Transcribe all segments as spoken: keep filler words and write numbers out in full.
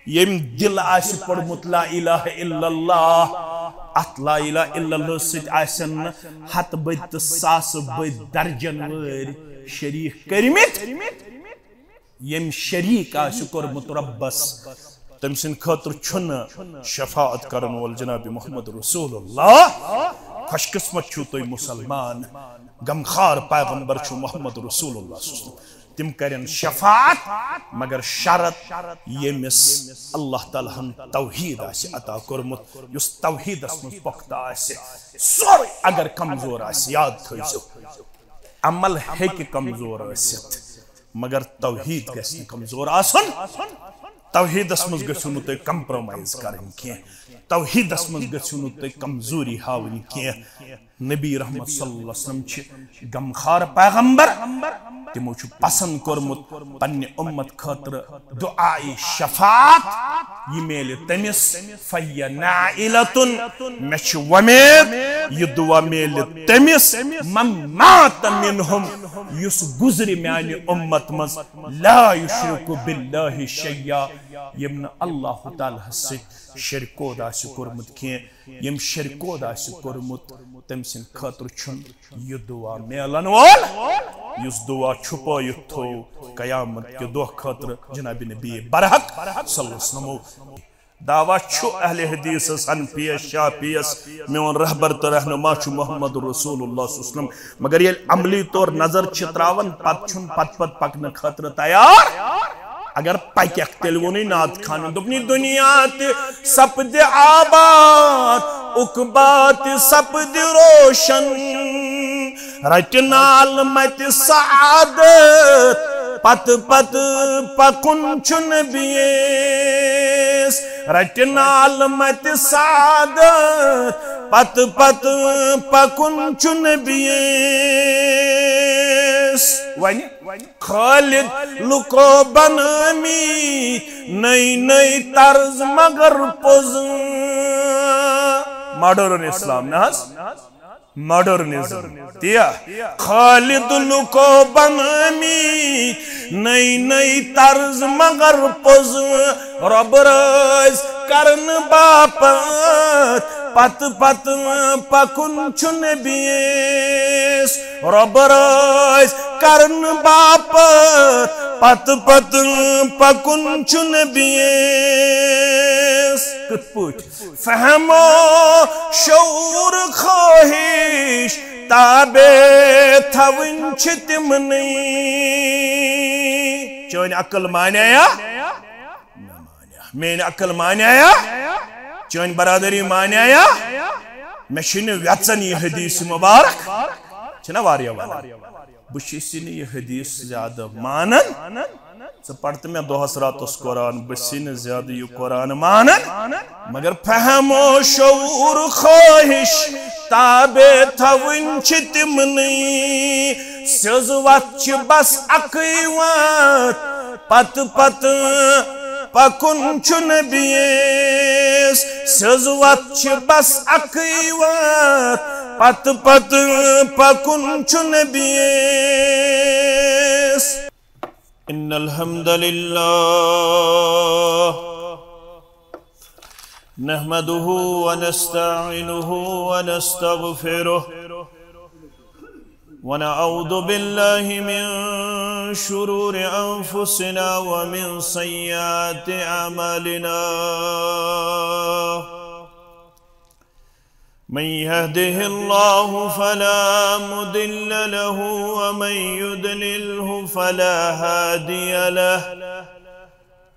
ییٚمۍ دِل آسہِ پوٚرمُت لا الہ الا اللہ، اتھ لا الہ الا اللہ سۭتۍ آسن نہٕ ہتہٕ بٔدۍ تہٕ ساسہٕ بٔدۍ درجن وٲرۍ شریٖک کٔرمٕتۍ۔ ییٚمۍ شریٖک آسہِ کوٚرمُت رۄبس، تٔمۍ سٕنٛدِ خٲطرٕ چھُنہٕ شفاعت کرن وول جناب محمد رسول اللہ۔ خوش قسمت چھِو تُہۍ مسلمان، غمخار پیغمبر چھُ محمد رسول اللہ صلی اللہ علیہ وسلم۔ تِم کرن شفاعت، مگر شرط ییٚمِس اللہ تعالیٰ ہن توحید آسہِ عطا کوٚرمُت، یُس توحیدس منٛز پۄختہٕ آسہِ۔ سورُے اگر کمزور آسہِ، یاد تھٲیزیو، عمل ہیٚکہِ کمزور ٲسِتھ، مگر توحید گژھِ نہٕ کمزور آسُن۔ توحیدس منٛز گژھِو نہٕ تُہۍ compromise کرٕنۍ کینٛہہ، توحیدس منٛز گژھِو نہٕ تُہۍ کمزوری ہاوٕنۍ کینٛہہ۔ نبی رحمت صلی اللہ علیہ وسلم چھِ غمخار پیغمبر، تِمو چھُ پسند کوٚرمُت پننہِ اُمت خٲطرٕ دعائے شفاعت، یہِ میلہِ تٔمِس، فہی نائلۃ، مےٚ چھِ وۄمید یہِ دعا میلہِ تٔمِس، من مات منہم، یُس گُزرِ میانہِ اُمت منٛز، لا یشرک باللہ شیئا، ییٚمۍ نہٕ اللہ تعالیٰ ہس سۭتۍ شرکود آسہِ کوٚرمُت کینٛہہ۔ ییٚمۍ شرکود آسہِ کوٚرمُت، تٔمۍ سٕنٛدِ خٲطرٕ چھُنہٕ یہِ دعا میلن وول، یُس دعا چھُپٲیِتھ تھوو قیامت کہِ دۄہ خٲطرٕ جناب نبی برحق صلی اللہ علیہ وسلم۔ دعویٰ چھُ اہل حدیثس، حنفیس، شافعیس، میون رہبر تہٕ رہنما چھُ محمد رسول اللہ صلی اللہ علیہ وسلم۔ مگر ییٚلہِ عملی طور نظر چھِ تراوان، پتہٕ چھُنہٕ پتہٕ پتہٕ پکنہٕ خٲطرٕ تیار۔ اگر پککھ، تیٚلہِ ووٚنُے نعت خانن، دوٚپنُے، دُنیا تہِ سپدِ آباد، عقبیٰ تہِ سپدِ روشن۔ رٹہِ نال متہِ سعادت، پتہٕ پتہٕ پکُن چھُنہٕ بیٚیِس۔ رٹہِ نال متہِ سعادت، پتہٕ پتہٕ پکُن چھُنہٕ بیٚیِس۔ وۄنۍ خالد لُکو بنٲومٕتۍ نٔے نٔے طرز مگر پوٚز۔ Modern اسلام نہ حظ، ماڈرنزم۔ تیا خالد لُکو بنٲومٕتۍ نٔے نٔے طرز مگر پوٚز۔ رۄب رٲضۍ کرنہٕ باپتھ پتہٕ پتہٕ پکُن چھُنہٕ بیٚیِس۔ رۄب رٲضۍ کرنہٕ باپتھ پتہٕ پتہٕ پکُن چھُنہٕ بیٚیِس۔ کِتھ پٲٹھۍ؟ فہم و شعور خواہش تابع تھاوٕنۍ چھِ تِمنٕے۔ چٲنۍ عقل مانیٛایا؟ میٲنۍ عقل مانیٛایا؟ چٲنۍ برادری مانیٛایا؟ مےٚ چھُنہٕ وٮ۪ژن یہِ حدیث مبارک، چھِنہ واریاہ وَنان، بہٕ چھُس یہِ نہٕ یہِ حدیث زیادٕ مانان۔ ژٕ پَر تہٕ مےٚ دۄہَس راتَس قرآن، بہٕ چھُس نہٕ زیادٕ یہِ قرآن مانان۔ مگر فہم و شعور خواہش تابع تھاوٕنۍ چھِ تِمنٕے۔ سیٚز وَتھ چھِ بس اَکٕے وَتھ، پتہٕ پتہٕ پکُن چھُنہٕ بیٚیِس۔ سیٚز وَتھ چھِ بس اَکٕے وَتھ، پتہٕ پتہٕ پکُن چھُنہٕ بیٚیِس۔ إن الحمد لله نحمده ونستعينه ونستغفره، ونعوذ بالله من شرور أنفسنا ومن سيئات أعمالنا. من يهده الله فلا مضل له، ومن يضلله فلا هادي له.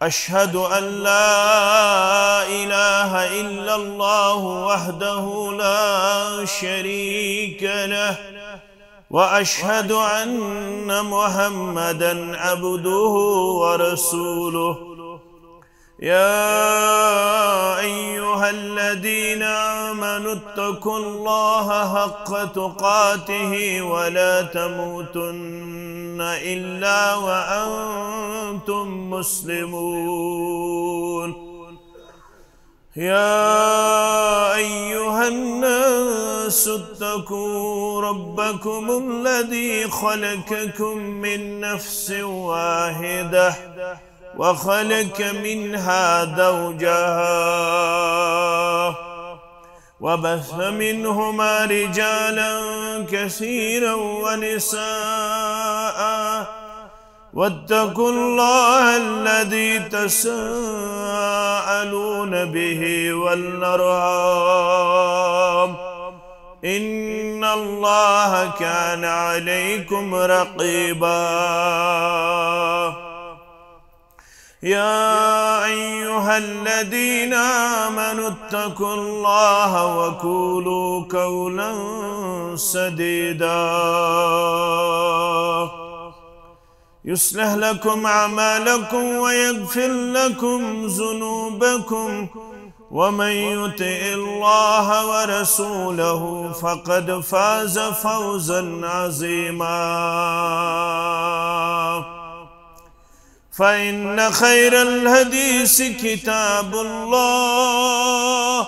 أشهد أن لا إله إلا الله وحده لا شريك له، وأشهد أن محمدا عبده ورسوله. يا أيها الذين آمنوا اتقوا الله حق تقاته ولا تموتن إلا وأنتم مسلمون. يا أيها الناس اتقوا ربكم الذي خلقكم من نفس واحدة، وخلق منها زوجها وبث منهما رجالا كثيرا ونساء، واتقوا الله الذي تساءلون به والأرحام، إن الله كان عليكم رقيبا. يا أيها الذين آمنوا اتقوا الله وقولوا قولا سديدا، يصلح لكم أعمالكم ويغفر لكم ذنوبكم، ومن يطع الله ورسوله فقد فاز فوزا عظيما. فإن خير الحديث كتاب الله،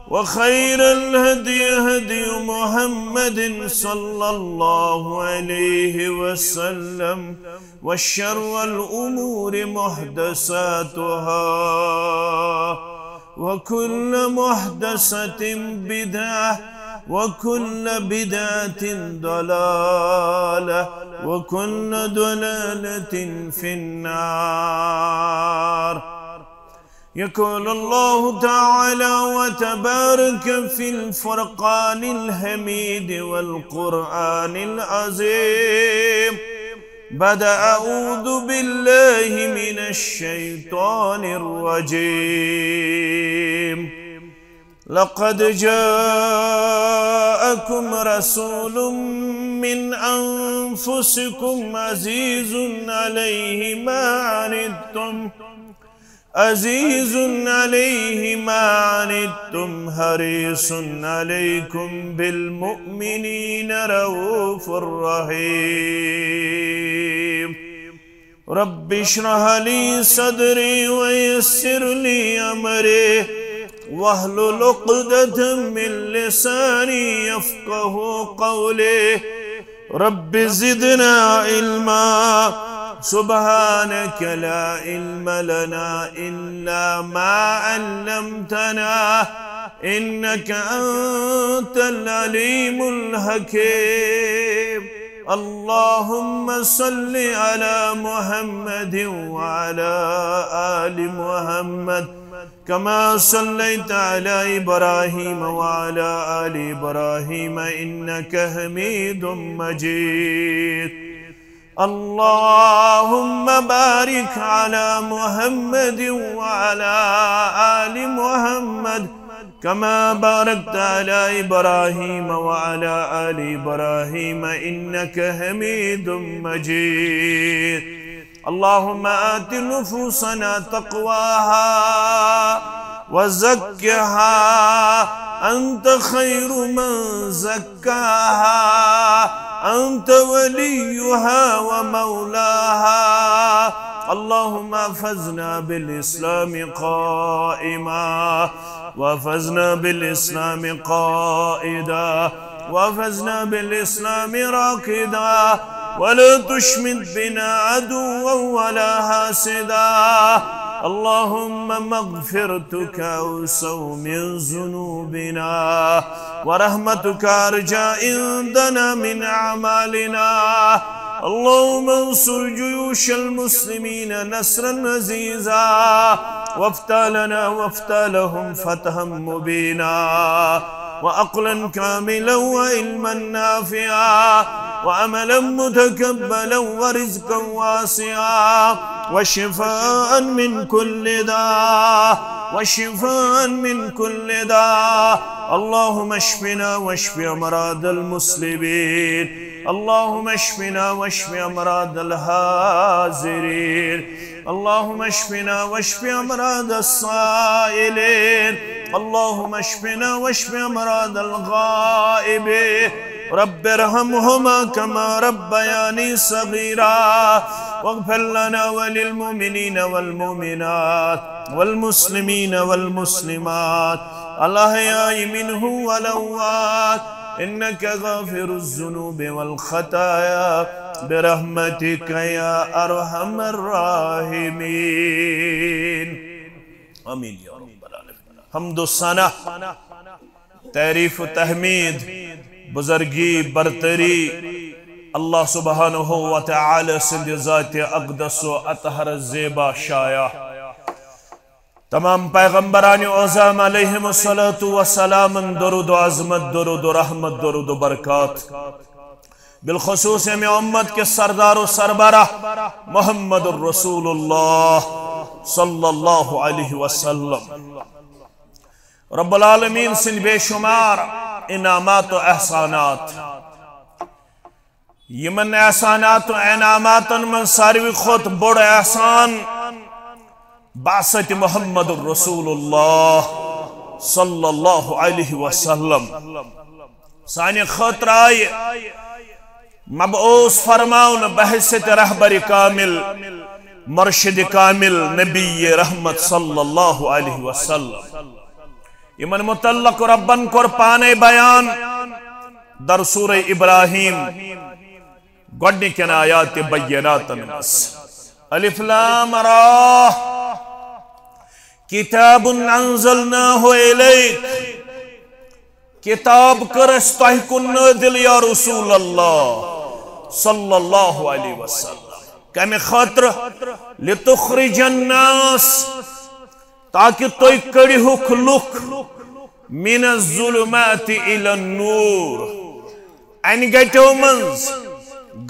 وخير الهدي هدي محمد صلى الله عليه وسلم، وشر الأمور محدثاتها، وكل محدثة بدعة، وكل بدعة ضلالة، وكل ضلالة في النار. يقول الله تعالى وتبارك في الفرقان الحميد والقرآن العظيم بعد أعوذ بالله من الشيطان الرجيم. لقد جاءكم رسول من أنفسكم عزيز عليه ما عنتم، عزيز عليه ما عنتم، حريص عليكم بالمؤمنين رؤوف رحيم. رب اشرح لي صدري ويسر لي أمري واحلل عقدة من لساني يفقه قولي. رب زدنا علما. سبحانك لا علم لنا إلا ما علمتنا إنك أنت العليم الحكيم. اللهم صل على محمد وعلى آل محمد كما صليت على إبراهيم وعلى آل إبراهيم إنك حميد مجيد. اللهم بارك على محمد وعلى آل محمد كما باركت على إبراهيم وعلى آل إبراهيم إنك حميد مجيد. اللهم آت نفوسنا تقواها وزكها أنت خير من زكاها أنت وليها ومولاها. اللهم احفظنا بالإسلام قائما، واحفظنا بالإسلام قائدا، واحفظنا بالإسلام راقدا، ولا تشمت بنا عدوا ولا حاسدا. اللهم مغفرتك أوسع من ذنوبنا، ورحمتك أرجى عندنا من أعمالنا. اللهم انصر جيوش المسلمين نصرا عزيزا، وافتح لنا وافتح لهم فتحا مبينا، وعقلا كاملا وعلما نافعا، وعملا متقبلا ورزقا واسعا، وشفاء من كل داء، وشفاء من كل داء. اللهم اشفنا واشف أمراض المسلمين. اللهم اشفنا واشف أمراض الحاضرين. اللهم اشفنا واشف أمراض السائلين. اللهم اشفنا واشف أمراض الغائبين. رب ارحمهما كما ربياني صغيرا. واغفر لنا وللمؤمنين والمؤمنات والمسلمين والمسلمات الأحياء منهم والأموات إنك غافر الذنوب والخطايا برحمتك يا أرحم الراحمين. آمين يا رب العالمين. حمد و ثنا، تعریف و تحمید، بزرگی، برتری، اللہ سبحانہ و تعالی سٕنٛدِ ذاتِ اقدس و اطہر زیبا شایہ۔ تمام پیغمبران عظام علیہم الصلوۃ والسلام درود و عظمت، درود و رحمت، درود و برکات۔ بالخصوص اَمہِ امت کے سردار و سربراہ محمد الرسول اللہ صلی اللہ علیہ وسلم۔ رب العالمین سٕنٛدۍ بے شمار انعامات و احسانات۔ یِمن احسانات و انعاماتن منٛز ساروی کھۄتہٕ بوٚڑ احسان بعثت محمد الرسول اللہ صلی اللہ علیہ وسلم۔ سانہِ خٲطرٕ آیہِ مبعوث فرماونہٕ بحیثیت رہبر کامل، مرشد کامل، نبی رحمت صلی اللہ علیہ وسلم۔ یِمن متعلق ربن کوٚر پانے بیان در سورہ ابراہیم گۄڈنِکٮ۪ن آیات بیناتن منٛز۔ الف لام را، کتاب انزلناہ الیک، کتاب کٔر اَسہِ تۄہہِ کُن نٲزِل یا رسول اللہ صلی اللہ علیہ وسلم۔ کمہِ خٲطرٕ؟ لتخرج الناس، تاکہ تُہۍ کٔڑِہُکھ لُکھ من الظلمات الی النور، انہِ گٹیو منٛز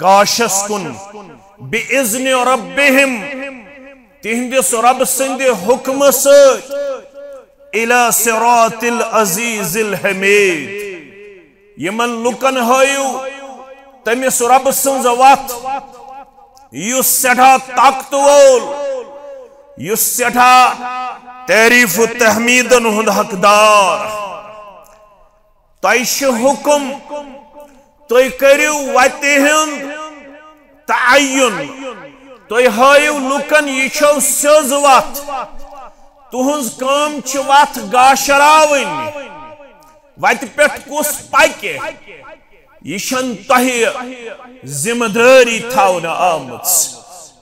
گاشس کن، باذن ربہم، تہنٛدِس رب سٕنٛدِ حکمہٕ سۭتۍ، الی صراط العزیز الحمید۔ یِمن لُکن ہٲیِو تٔمِس رۄبہٕ سٕنٛز وتھ، یُس سٮ۪ٹھاہ طاقت وول، یُس سٮ۪ٹھاہ تعریف و تحمیدن ہُنٛد حقدار۔ تۄہہِ چھُ حُکم، تُہۍ کٔرِو وتہِ ہُنٛد تعین، تُہۍ ہٲیِو لُکن یہِ چھو سیوٚز وتھ، تُہنٛز کٲم چھِ وتھ گاشراوٕنۍ۔ وتہِ پٮ۪ٹھ کُس پکہِ، یہِ چھَنہٕ تۄہہِ ذمہ دٲری تھاونہٕ آمٕژ۔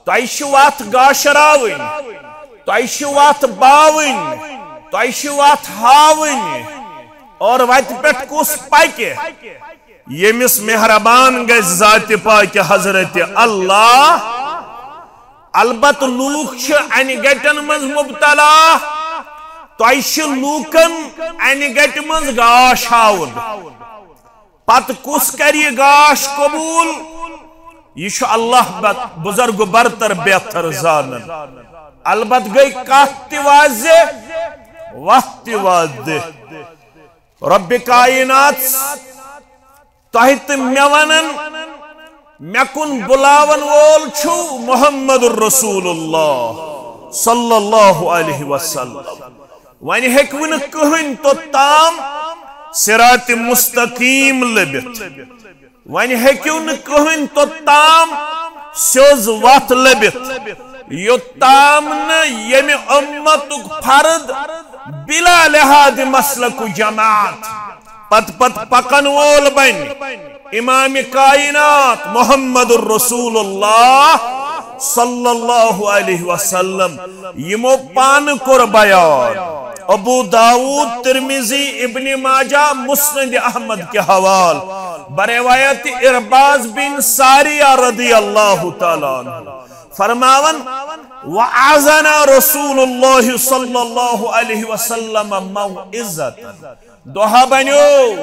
تۄہہِ چھِ وتھ گاشراوٕنۍ، تۄہہِ چھِ وتھ باوٕنۍ، تۄہہِ چھِ وتھ ہاوٕنۍ۔ اور وتہِ پٮ۪ٹھ کُس پکہِ؟ ییٚمِس مہربان گژھِ ذاتِ پاکہِ حضرت اللہ۔ البتہ لوٗکھ چھِ انہِ گٹن منٛز مبتلا۔ تۄہہِ چھِ لوٗکن انہِ گٹہِ منٛز گاش ہاوُن۔ پتہٕ کُس کرِ یہِ گاش قبول؟ یہِ چھُ اللہ بت-، بزرگ برتر بہتر زانن۔ البتہ گٔے کتھ تہِ واضح، وتھ تہِ واضح۔ رب کائنات تۄہہِ تہٕ مےٚ ونان، مےٚ کُن بُلاون وول چھُ محمد رسول اللہ صلی اللہ علیہ وسلم۔ وۄنۍ ہیٚکِو نہٕ کٕہٕنۍ توٚتام صراط مستقیم لٔبِتھ۔ وۄنۍ ہیٚکِو نہٕ کٕہٕنۍ توٚتام سیوٚز وتھ لٔبِتھ، یوٚتام نہٕ ییٚمہِ اُمتُک فرد بلا لحاظ مسلک و جماعت پتہٕ پتہٕ پکن وول بنہِ۔ امام کائنات محمد رسول اللہ صلی اللہ علیہ وسلم، یِمو پانہٕ کوٚر بیان۔ ابو داؤد، ترمذی، ابن ماجہ، مسند احمد کے حوال، بروایت عرباض بن ساریہ رضی اللہ تعالیٰ عنہ فرماون، وعظنا رسول اللہ صلی اللہ علیہ وسلم موعظة۔ دۄہا بنیو،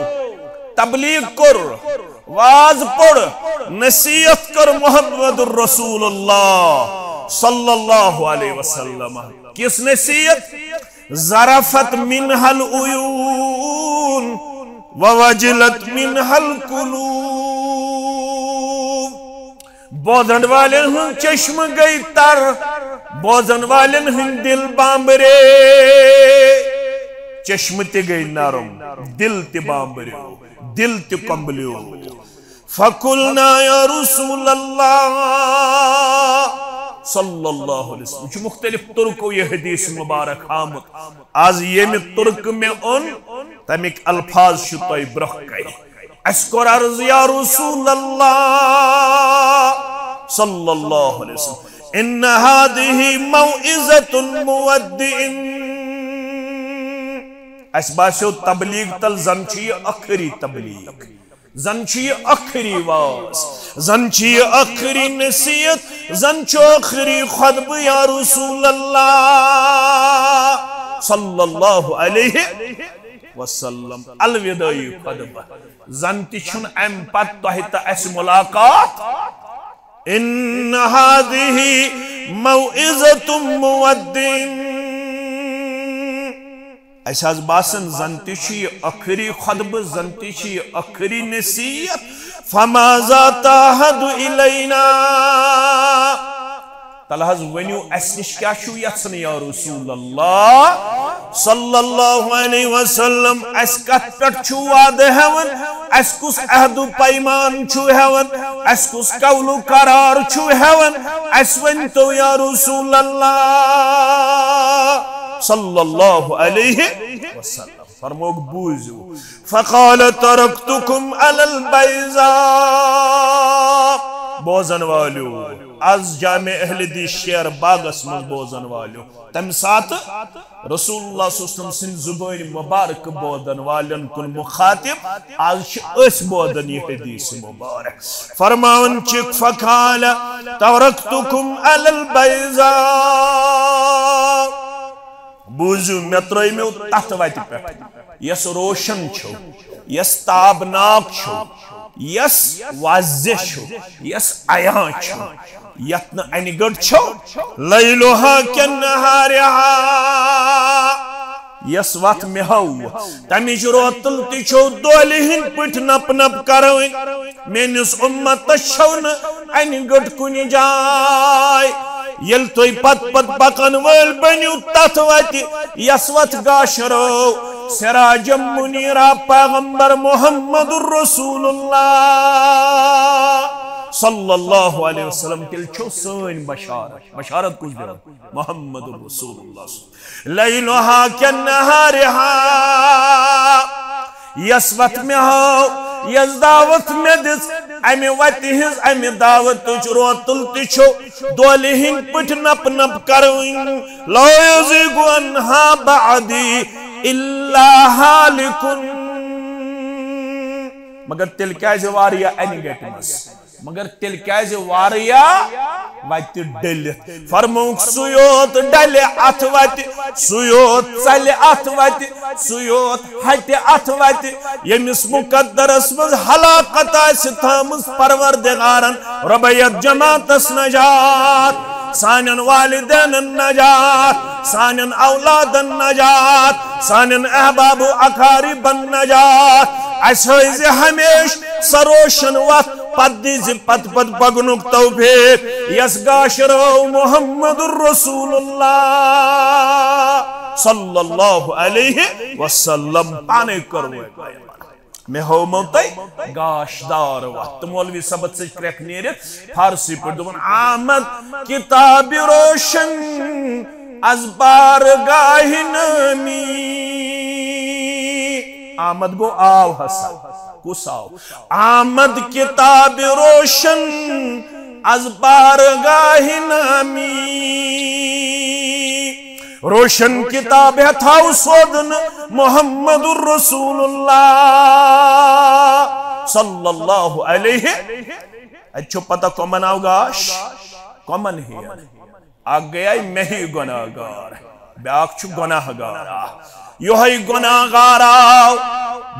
تبلیغ کوٚر، واز پوٚر، نصیحت کٔر محمد رسول اللہ صلی اللہ علیہ وسلم۔ کِژھ نصیحت؟ ذرفت منها العیون ووجلت منها القلوب۔ بوزن والٮ۪ن ہٕنٛدۍ چشمہٕ گٔے تر، بوزن والٮ۪ن ہٕنٛدۍ دِل بامبرے۔ چشمہٕ تہِ گٔے نرم، دِل تہِ بامبریو، دِل تہِ کۄمبلیو۔ فقلنا یا رسول اللہ صلی اللہ علیہ وسلم۔ یہِ چھُ مُختٔلِف طرقو یہِ حدیث مبارک آمُت۔ از ییٚمہِ طرقہٕ مےٚ اوٚن، تَمِکۍ الفاظ چھِ تۄہہِ برٛونٛہہ کَنہِ۔ اَسہِ کوٚر عرض، یا رسول اللہ، صلی اللہ علیہ وسلم، ان هذه موعظة مودع۔ اسہِ باسیو تبلیغ تل زن چھُ یہِ ٲخری تبلیغ، زن چھُ یہِ ٲخری واز، زن چھُ یہِ ٲخری نصیحت، زن چھُ ٲخری خطبہٕ یا رسول اللہ صلی اللہ علیہ وسلم۔ الوداعی خطبہ، زن تہِ چھُنہٕ امہِ پتہٕ تۄہہِ تہٕ اسہِ ملاقات۔ ان هذه موعظة مودع۔ اسہِ حظ باسان زن تہِ چھُ یہِ ٲخری خطبہٕ، زن تہِ چھُ یہِ ٲخری نصیحت۔ فماذا تعهد الینا؟ تلہٕ حظ ؤنِو، اسہِ نِش کیٛاہ چھُو یژھان یا رسول اللہ صلی اللہ علیہ وسلم؟ اسہِ کتھ پٮ۪ٹھ چھُو وعدٕ ہٮ۪وان؟ اسہِ کُس عہد و پیمان چھُو ہٮ۪وان؟ اسہِ کُس قول و قرار چھُو ہٮ۪وان؟ اسہِ ؤنۍ تو یا رسول اللہ صلی اللہ علیہ وسلم۔ فرمووُکھ، بوٗزِو۔ فقال ترکتکم علی البیضاء۔ بوزن والیو، از جامع اہل حدیث شیر باغس منٛز بوزن والیو، تمہِ ساتہٕ رسول اللہ صلی اللہ علیہ وسلم سٕنٛدِ زبٲنۍ مبارک بوزن والٮ۪ن کُن مخاطب، از چھِ أسۍ بوزن یہِ حدیث مبارک۔ فرماوان چھِ، فقال ترکتکم علی البیضاء۔ بوٗزِو، مےٚ ترٲوۍ مےٚ تتھ وتہِ پٮ۪ٹھ، یۄس روشن چھو، یۄس تابناک چھو، یۄس واضح چھو، یۄس عیاں چھو، یتھ نہٕ انہِ گٔٹ چھو۔ لیلہا کنہارہا، یۄس وتھ مےٚ ہٲو، تمِچ روتل تہِ چھو دۄہلہِ ہٕنٛدۍ پٲٹھۍ نپ نپ کرٕنۍ۔ میٲنِس اُمتس چھو نہٕ انہِ گٔٹ کُنہِ جاے۔ ییٚلہِ تُہۍ پتہٕ پتہٕ پکن وٲلۍ بٔنِو تتھ وتہِ، یس وتھ گاشرو سراج منیرا پیغمبر محمد رسول اللہ صلی اللہ علیہ وسلم، تیٚلہِ چھو سٲنۍ بشارت۔ بشارت کُس دِوان؟ محمد رسول اللہ۔ لیلہا کنہارہا، یس وتھ مےٚ ہٲو، یس دعوت مےٚ دِژ، امہِ وتہِ ہٕنٛز، امہِ دعوتٕچ روتل تہِ چھو دۄہلہِ ہٕنٛدۍ پٲٹھۍ نپ نپ کرٕنۍ۔ لا یزیغ عنہا بعدی الا ہالک۔ مگر تیٚلہِ کیازِ واریاہ انہِ گٔٹۍ منٛز؟ مگر تیٚلہِ کیازِ واریاہ وتہِ ڈٔلِتھ؟ فرمووُکھ، سُے یوت ڈلہِ اتھ وتہِ، سُے یوت ژلہِ اتھ وتہِ، سُے یوت ہٹہِ اتھ وتہِ، ییٚمِس مقدرس منٛز ہلاکت آسہِ تھٲومٕژ پروردگارن۔ رۄبہ، یتھ جماعتس نجات، سانٮ۪ن والدینن نجات، سانٮ۪ن اولادن نجات، سانٮ۪ن احباب و اقاربن نجات۔ اسہِ ہٲوزِ ہمیشہٕ سۄ روشن وتھ، پتہٕ دیزِ پتہٕ پتہٕ پکنُک توفیق، یس گاشرو محمد رسول اللہ صلی اللہ علیہ وسلم پانے کوٚرمُت۔ مےٚ ہٲومو تۄہہِ گاشدار وتھ۔ تہٕ مولوی صٲبس سۭتۍ کرٛٮ۪کھ نیٖرِتھ فارسی پٲٹھۍ دوٚپُن، آمد کتاب روشن از بارگاہ نامی۔ آمد گوٚو آو ہسا۔ کُس آو؟ آمد کتاب روشن از بارگاہ نامی۔ روشن کتاب ہیتھ آو سوزنہٕ محمد رسول اللہ صلی اللہ علیہ۔ اتہِ چھو پتہ کمن آو گاش؟ کمن ہین؟ اکھ گٔیے مے ہی گناہ گار، بیاکھ چھُ گناہ گار۔ آ، یِہوٚے گناہ گار آو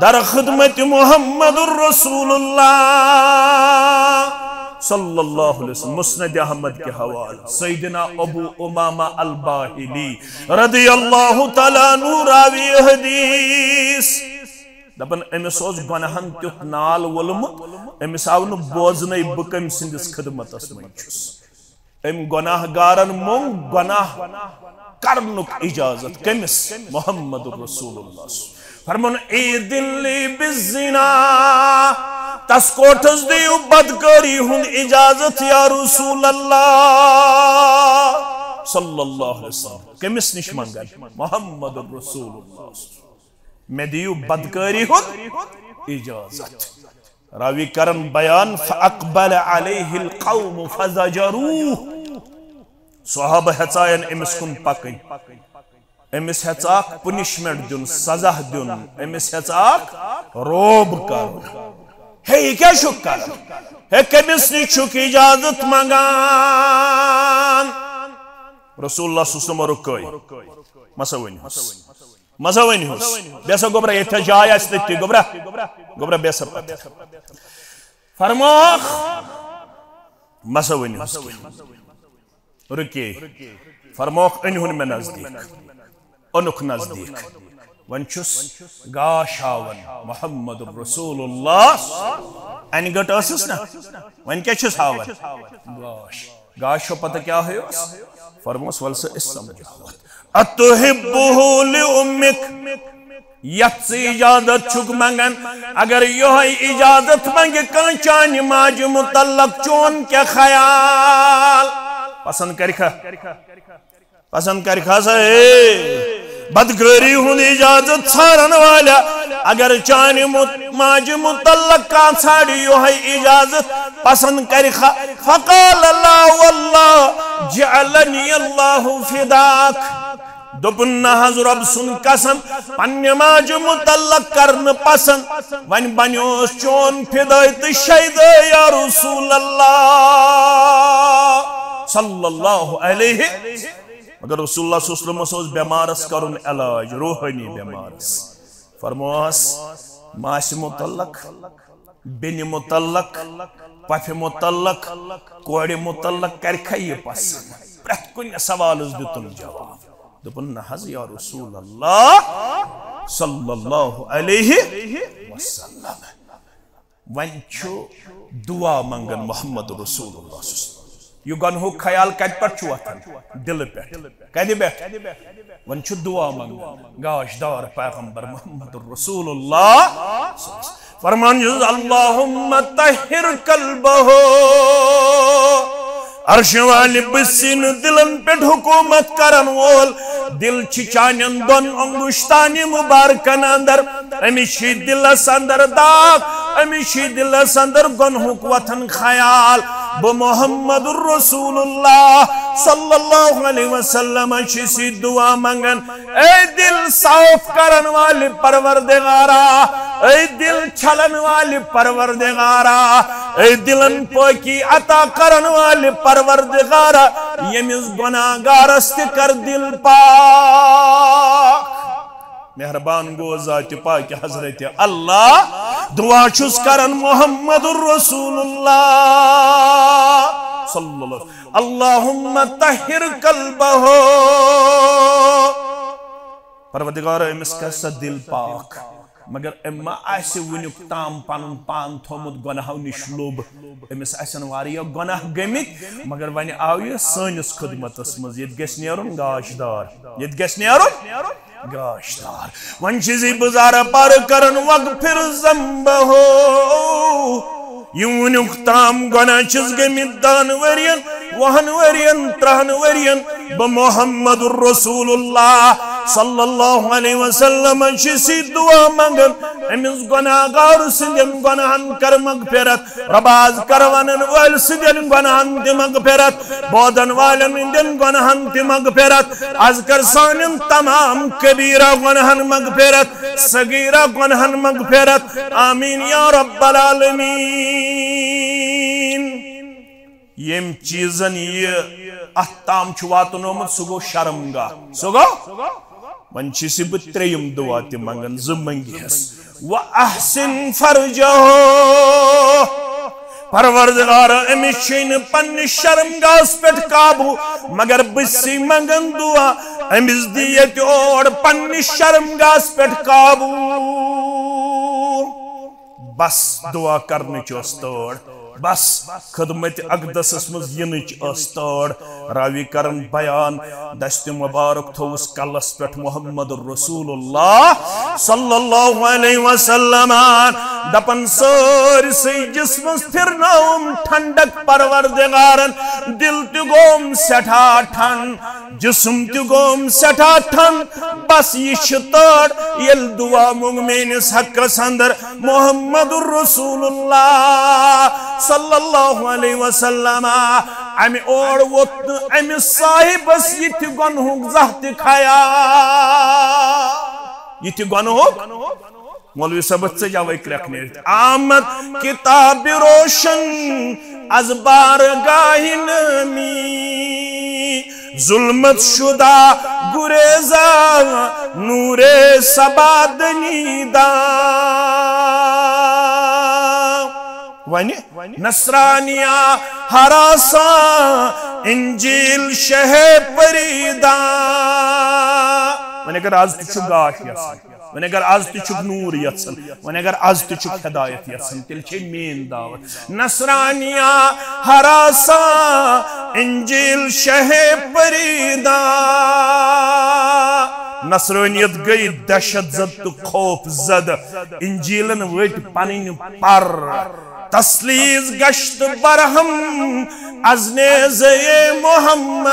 در خدمت محمد رسول اللہ صلی اللہ علیہ وسلم۔ مسند احمد کے حوالے سیدنا ابو امامہ الباہلی رضی اللہ تعالیٰ عنہ راوی حدیث۔ دپان، أمِس اوس گۄناہن تیُتھ نال وولمُت، أمِس آو نہٕ بوزنَے بہٕ کٔمۍ سٕنٛدِس خدمتس منٛز چھُس۔ أمۍ گۄناہ گارن مۄنگ گۄناہ کرنُک اجازت۔ کٔمِس؟ محمد رسول اللہ۔ فرمون، عید لی بالزنا، تس کوٹھس دِیِو بدکٲری ہُنٛد اجازت یا رسول اللہ صلی اللہ علیہ وسلم۔ کٔمِس نِش منگن؟ محمد رسول اللہ۔ مےٚ دِیِو بدکٲری ہُنٛد اجازت۔ راوی کرن بیان، فاقبل علیہ القوم فزجروہ۔ صحابہ ہیژاین أمِس کُن پکٕنۍ۔ أمِس ہیژاکھ punishment دیُن، سزا دیُن، أمِس ہیژاکھ روب کرُن۔ ہے، یہِ کیٛاہ چھُکھ کران؟ ہے، کٔمِس نِش چھُکھ اجازت منٛگان؟ رسول اللہ صلی اللہ علیہ وسلم رُکٲے۔ مسا ؤنِوس۔ مسا ؤنِوس۔ بیٚہہ سا گوٚبرا، ییٚتہِ تھٲو جاے آسہِ تٔتی۔ گوٚبرا، گوٚبرا بیٚہہ سا پتہٕ۔ فرموکھ، مسا ؤنِوس کینٛہہ۔ رُکے۔ فرموکھ، أنۍہُن مےٚ نزدیٖک۔ اوٚنُکھ نزدیٖک۔ وۄنۍ چھُس گاش ہاوان، محمد رسول اللہ۔ انہِ گٔٹ ٲسٕس نہ، وۄنۍ کیٛاہ چھُس ہاوان؟ گاش۔ گاش چھو پتہ کیٛاہ ہیوس؟ فرموس، وَلہٕ سا أسۍ سمجھاوتھ۔ اتحبہ لامک، یتھ ژٕ اجازت چھُکھ منگان، اگر یۄہے اجازت منگہِ کانٛہہ چانہِ ماجہِ متعلق، چون کیٛاہ خیال؟ پسند کرِکھا؟ پسند کرِکھا سا؟ ہے، بدکٲری ہُنٛد اجازت ژھارن والیا، اگر چانہِ مت-، ماجہِ متعلق کانٛہہ ژھانڈِ یۄہے اجازت، پسند کرِکھا؟ فقال لا واللہ جعلنی اللہ فداک۔ دوٚپُن، نہ حظ، رۄب سُنٛد قسم، پننہِ ماجہِ متعلق کرنہٕ پسند، وۄنۍ بنیوس چون فدٲے تہٕ شیدٲے یا رسول اللہ صلی اللہ علیہ۔ مگر رسول اللہ صلی اللہ علیہ وسلمس اوس بٮ۪مارس کرُن علاج، روحٲنی بٮ۪مارس۔ فرموس، ماسہِ متعلق، بیٚنہِ متعلق، پۄپھِ متعلق، کورِ متعلق کرِکھا یہِ پسند؟ پرٛٮ۪تھ کُنہِ سوالس دیُتُن جواب۔ دوٚپُن، نہ حظ یا رسول اللہ صلی اللہ علیہ وسلم۔ وۄنۍ چھُ دعا منگان محمد رسول اللہ صلی اللہ علیہ وسلم۔ یہِ گۄنہُک خیال کتہِ پٮ۪ٹھ چھُ وۄتھان؟ دلہٕ پٮ۪ٹھ۔ کتہِ پٮ۪ٹھ؟ وۄنۍ چھُ دعا منگان گاش دار پیغمبر محمد رسول اللہ۔ فرمان چھُس، اللہم طہر قلبہ۔ عرش والہِ، بہٕ سٕنٛدِ دلن پٮ۪ٹھ حکومت کرن وول دل چھِ چانٮ۪ن دۄن انگشتانہِ مبارکن اندر۔ أمِس چھِ دلس اندر داغ، أمِس چھِ دلس اندر گۄنہُک وۄتھان خیال۔ بہٕ محمد رسول اللہ صلی اللہ علیہ وسلم چھُس یہِ دعا منگان۔ اے دل صاف کرن والہِ پروردگارا، اے دل چھلن والہِ پروردگارا، اے دلن پٲکی عطا کرن والہِ پروردگارا، ییٚمِس گۄناہ گارس تہِ کر دل پاک۔ مہربان گو ذاتِ پاکِ حضرت اللہ، دعا چھُس کران محمد رسول اللہ صلی اللہ علیہ وسلم۔ اللہم طہر قلبہ۔ پروردگار، أمِس کر سا دل پاک۔ مگر أمۍ ما آسہِ وٕنیُک تام پنُن پان تھوٚومُت گۄناہو نِش لوٚب۔ أمِس آسن واریاہ گۄناہ گٔمٕتۍ، مگر وۄنۍ آو یہِ سٲنِس خدمتس منٛز۔ ییٚتہِ گژھِ نیرُن گاش دار، ییٚتہِ گژھِ نیرُن گاش دار۔ وۄنۍ چھِ زِ بُزارٕ پارٕ کران وغفر ذنبہ۔ یہِ وٕنیُک تام گۄناہ چھِس گٔمٕتۍ دَہَن ؤرین، وُہَن ؤرین، ترٛہَن ؤرین۔ بہٕ محمد رسول اللہ صلی اللہ علیہ وسلم چھُس یہِ دعا منگان، أمِس گۄناہ گار سٕنٛدٮ۪ن گۄناہن کر مغفرت۔ رۄب، از کر ونن وٲلۍ سٕنٛدٮ۪ن گۄناہن تہِ مغفرت، بوزن والٮ۪ن ہٕنٛدٮ۪ن گۄناہن تہِ مغفرت، از کر سانٮ۪ن تمام کبیرہ گۄناہن مغفرت، صغیرہ گۄناہن مغفرت۔ آمین یا رب العالمین۔ ییٚمۍ چیٖزن یہِ اتھ تام چھُ واتنومُت، سُہ گوٚو شرمگاہ۔ سُہ گوٚو؟ وۄنۍ چھُس بہٕ ترٛیٚیِم دُعا تہِ منٛگان، زٕ منٛگہس۔ وَأَحْسِنْ فَرْجَهُ۔ پروردگار، أمِس چھُے نہٕ پننِس شرمگاہس پٮ۪ٹھ قابوٗ، مگر بہٕ چھُسے منٛگان دُعا، أمِس دِ ییٚتہِ اور پننِس شرمگاہس پٮ۪ٹھ قابوٗ۔ بس، دُعا کرنٕچ ٲس تٲر۔ بس، خدمت اقدسس منٛز یِنٕچ ٲس تٲڑ۔ راوی کرن بیان، دستِ مبارک تھوٚوُس کلس پٮ۪ٹھ محمد رسول اللہ صلی اللہ علیہ وسلم۔ دپان سٲرسٕے جسمس پھرنٲوٕم ٹھنڈک پروردگارن، دل تہِ گوٚوُم سٮ۪ٹھاہ ٹھنڈ، جسم تہِ گوٚوُم سٮ۪ٹھاہ ٹھنڈ۔ بس یہِ چھِ تٲڑ، ییٚلہِ دعا مۄنگ میٲنِس حقس اندر محمد رسول اللہ صلی اللہ علیہ وسلم۔ امہِ اور ووت نہٕ أمِس صاحبس یہِ تہِ گۄنہُک زانٛہہ تہِ خیال، یہِ تہِ گۄنہُک۔ مولوی صٲبس ژٔج اوے کرٛٮ۪کھ نیٖرِتھ۔ آمد کتاب روشن از بارگاہ نامی، ظلمت شدہ گریزا نور سبا دنیدا۔ ونہِ نصرانیا ہراساں انجیل شہ پریداں۔ وۄنۍ اگر از تہِ چھُ گاش یژھان، وۄنۍ اگر از تہِ چھُکھ نوٗر یژھان، وۄنۍ اگر از تہِ چھُکھ ہدایت یژھان، تیٚلہِ چھے میٲنۍ دعوت۔ نصرانیا ہراساں انجیل شہ پریداں۔ نصرانیت گٔے دہشت زد تہٕ خوف زد۔ انجیلن ؤٹۍ پنٕنۍ پر۔ تسلیس گشت برہم از نیزے محمد۔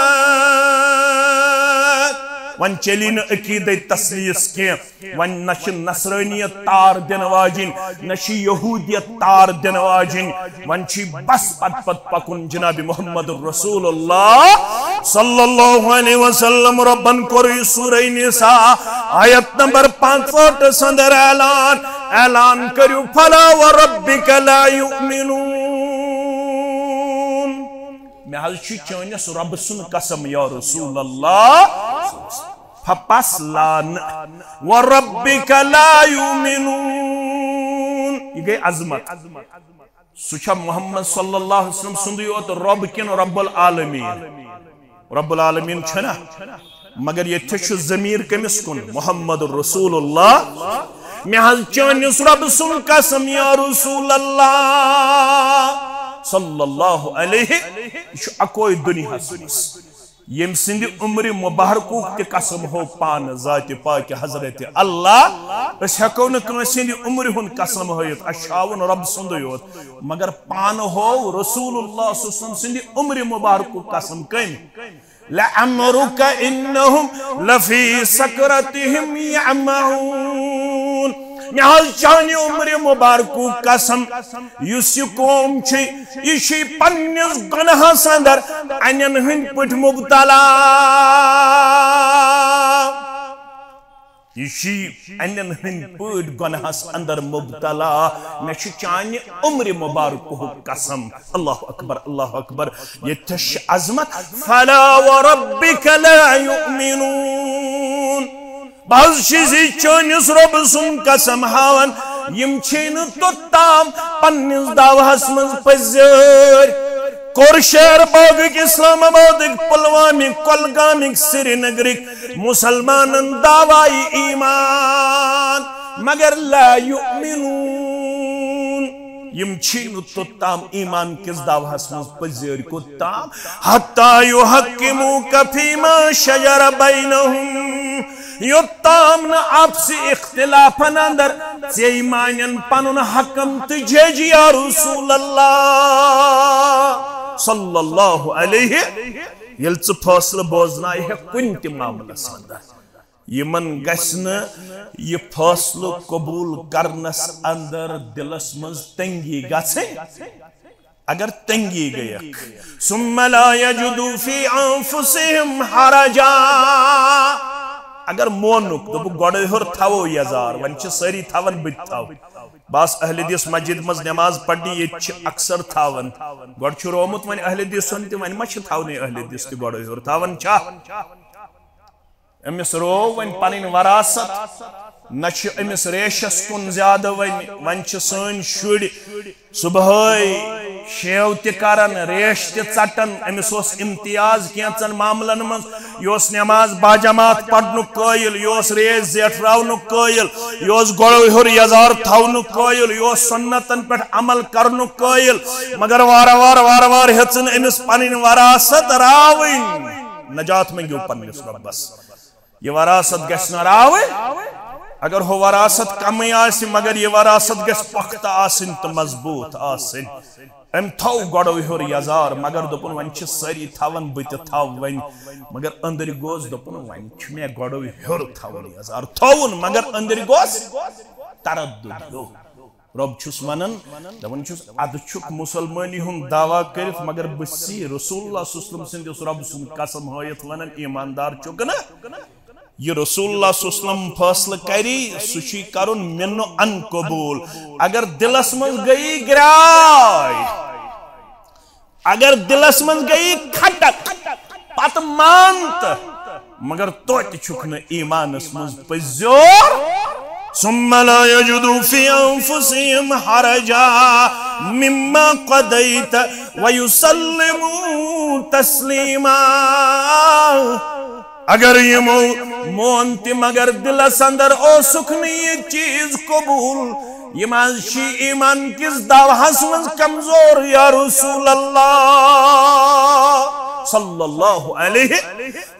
وۄنۍ چلی نہٕ عقیدے تسلیس کینٛہہ۔ وۄنۍ نہ چھِ نصرٲنیت تار دِنہٕ واجِنۍ، نہ چھِ یہوٗدیت تار دِنہٕ واجِنۍ۔ وۄنۍ چھِ بس پتہٕ پتہٕ پکُن جناب محمد رسول اللہ صلی اللہ علیہ وسلم۔ رۄبن کوٚرُے سورہ نساء آیت نمبر پانٛژہٲٹھس اندر اعلان، اعلان کٔرِو، فلا وربک لا یؤمنون۔ مےٚ حظ چھُ چٲنِس رۄبہٕ سُنٛد قسم یا رسول اللہ۔ فپس لانہٕ، وربک لا یؤمنون۔ یہِ گٔے عظمت۔ سُہ چھا محمد صلی اللہ علیہ وسلم سُنٛدُے یوت رۄب کِنہٕ رب العالمین؟ رب العالمین چھُنہ؟ مگر ییٚتہِ چھُ ضمیٖر کٔمِس کُن؟ محمد رسول اللہ۔ مےٚ حظ چٲنِس رۄبہٕ سُنٛد قسم یا رسول اللہ صلی اللہ علیہ، یہِ چھُ اکوے دُنیاہس منٛز۔ ییٚمہِ سٕنٛدِ عمرِ مبارکُک تہِ قسم ہو پانہٕ ذاتِ پاکہِ حضرت اللہ۔ أسۍ ہٮ۪کو نہٕ کٲنٛسہِ ہٕنٛدِ عمرِ ہُنٛد قسم ہٲیِتھ، اَسہِ چھُ ہاوُن رۄب سُنٛدُے یوت۔ مگر پانہٕ ہو رسول اللہ صلی اللہ علیہ وسلم سٕنٛدِ عمرِ مبارکُک قسم کٔمۍ؟ لعمرک انہم لفی سکرتہم یعمہون۔ مےٚ حظ چانہِ عمرِ مبارکُک قسم، یُس یہِ قوم چھِ، یہِ چھِ پننِس گۄناہس اندر انٮ۪ن ہٕنٛدۍ پٲٹھۍ مبتلا۔ یہِ چھِ انٮ۪ن ہٕنٛدۍ پٲٹھۍ گۄناہس اندر مبتلا۔ مےٚ چھُ چانہِ عمرِ مبارکہُک قسم۔ اللہ اکبر، اللہ اکبر۔ ییٚتہِ چھِ عظمت۔ فلا وربک لا یؤمنون۔ بہٕ حظ چھُس یہِ چٲنِس رۄبہٕ سُنٛد قسم ہاوان، یِم چھِ نہٕ توٚتام پننِس دعوہس منٛز پٔزۍ۔ کوٚر شہر باغٕکۍ، اسلام آبادٕکۍ، پلوامٕکۍ، کۄلگامٕکۍ، سرینگرٕکۍ مسلمانن دعوایہِ ایمان، مگر لا یؤمنون، یِم چھِ نہٕ توٚتام ایمان کِس دعوہس منٛز پٔزۍ۔ کوٚت تام؟ حتی یحکموک فیما شجر بینہم، یوٚتام نہٕ آپسی اختلافن اندر ژےٚ مانن پنُن حکم تہٕ جج یا رسول اللہ صلی اللہ علیہ۔ ییٚلہِ ژٕ فٲصلہٕ بوزناوِ ہکھ کُنہِ تہِ معاملس اندر، یِمن گژھِ نہٕ یہِ فٲصلہٕ قبول کرنس اندر دلس منٛز تنگی گژھٕنۍ۔ اگر تنگی گٔیکھ، ثم لا یجدوا فی انفسہم حرجا، اگر مونُکھ، دوٚپُکھ، گۄڈے ہیوٚر تھاوو یزار، وۄنۍ چھِ سٲری تھاوان، بہٕ تہِ تھاوٕ۔ بس اہل حدیث مسجد منٛز نماز پرنہِ، ییٚتہِ چھِ اکثر تھاوان۔ گۄڈٕ چھُ رومُت وۄنۍ اہل حدیثن تہِ، وۄنۍ ما چھِ تھاونٕے اہل حدیث تہِ گۄڈے ہیوٚر؟ تھاوان چھا؟ أمِس روو وۄنۍ پنٕنۍ وراثت، نہ چھِ أمِس ریشس کُن زیادٕ وۄنۍ، وۄنۍ چھِ سٲنۍ شُرۍ صبحٲے شیو تہِ کران، ریش تہِ ژٹان۔ أمِس اوس امتیاز کینٛژن معاملن منٛز۔ یہِ اوس نماز باجماعت پرنُک قٲیل، یہِ اوس ریش زیٹھراونُک قٲیل، یہِ اوس گۄڈو ہیوٚر یزار تھاونُک قٲیل، یہِ اوس سنتن پٮ۪ٹھ عمل کرنُک قٲیل۔ مگر وارٕ وارٕ، وارٕ وارٕ ہیٚژٕن أمِس پنٕنۍ وراثت راوٕنۍ۔ نجات منٛگِو پننِس رۄبس۔ یہِ وراثت گژھِ نہٕ راوٕنۍ۔ اگر ہُہ وراثت کمٕے آسہِ، مگر یہِ وراثت گژھِ پۄختہٕ آسٕنۍ تہٕ مضبوٗط آسٕنۍ۔ أمۍ تھوٚو گۄڈَو ہیوٚر یَزار، مگر دوٚپُن، "وۄنۍ چھِ سٲری تھاوان، بہٕ تہِ تھاوٕ وۄنۍ۔" مگر أنٛدٕرۍ گوٚژھ، دوٚپُن، "وۄنۍ چھُ مےٚ گۄڈَو ہیوٚر تھاوُن یَزار۔" تھووُن، مگر أنٛدٕرۍ گوٚژھ تردُد ہیوٚو۔ رۄب چھُس ونان، دپان چھُس، ادٕ چھُکھ مسلمٲنی ہُنٛد دعویٰ کٔرِتھ، مگر بہٕ سی رسول اللہ صلی اللہ علیہ وسلم سٕنٛدِس رۄب سُنٛد قسم ہٲیِتھ ونان، ایماندار چھُکھ نہ؟ یہِ رسول اللہ صلی اللہ علیہ وسلم فٲصلہٕ کری، سُہ چھُے کرُن مِنہٕ ان قبول۔ اگر دلس منٛز گٔیی گراے، اگر دلس منٛز گٔیی کھٹک، پتہٕ مان تہٕ، مگر توتہِ چھُکھ نہٕ ایمانس منٛز پٔزۍ زیور۔ ثم لا يجدوا في أنفسهم حرجا مما قضيت ويسلموا تسليما۔ اگر یِمو مون تہِ، مگر دلس اندر اوسُکھ نہٕ یہِ چیز قبول، یِم حظ چھِ ایمان کِس دعوہس منٛز کمزور، یا رسول اللہ صلی اللہ علیہ۔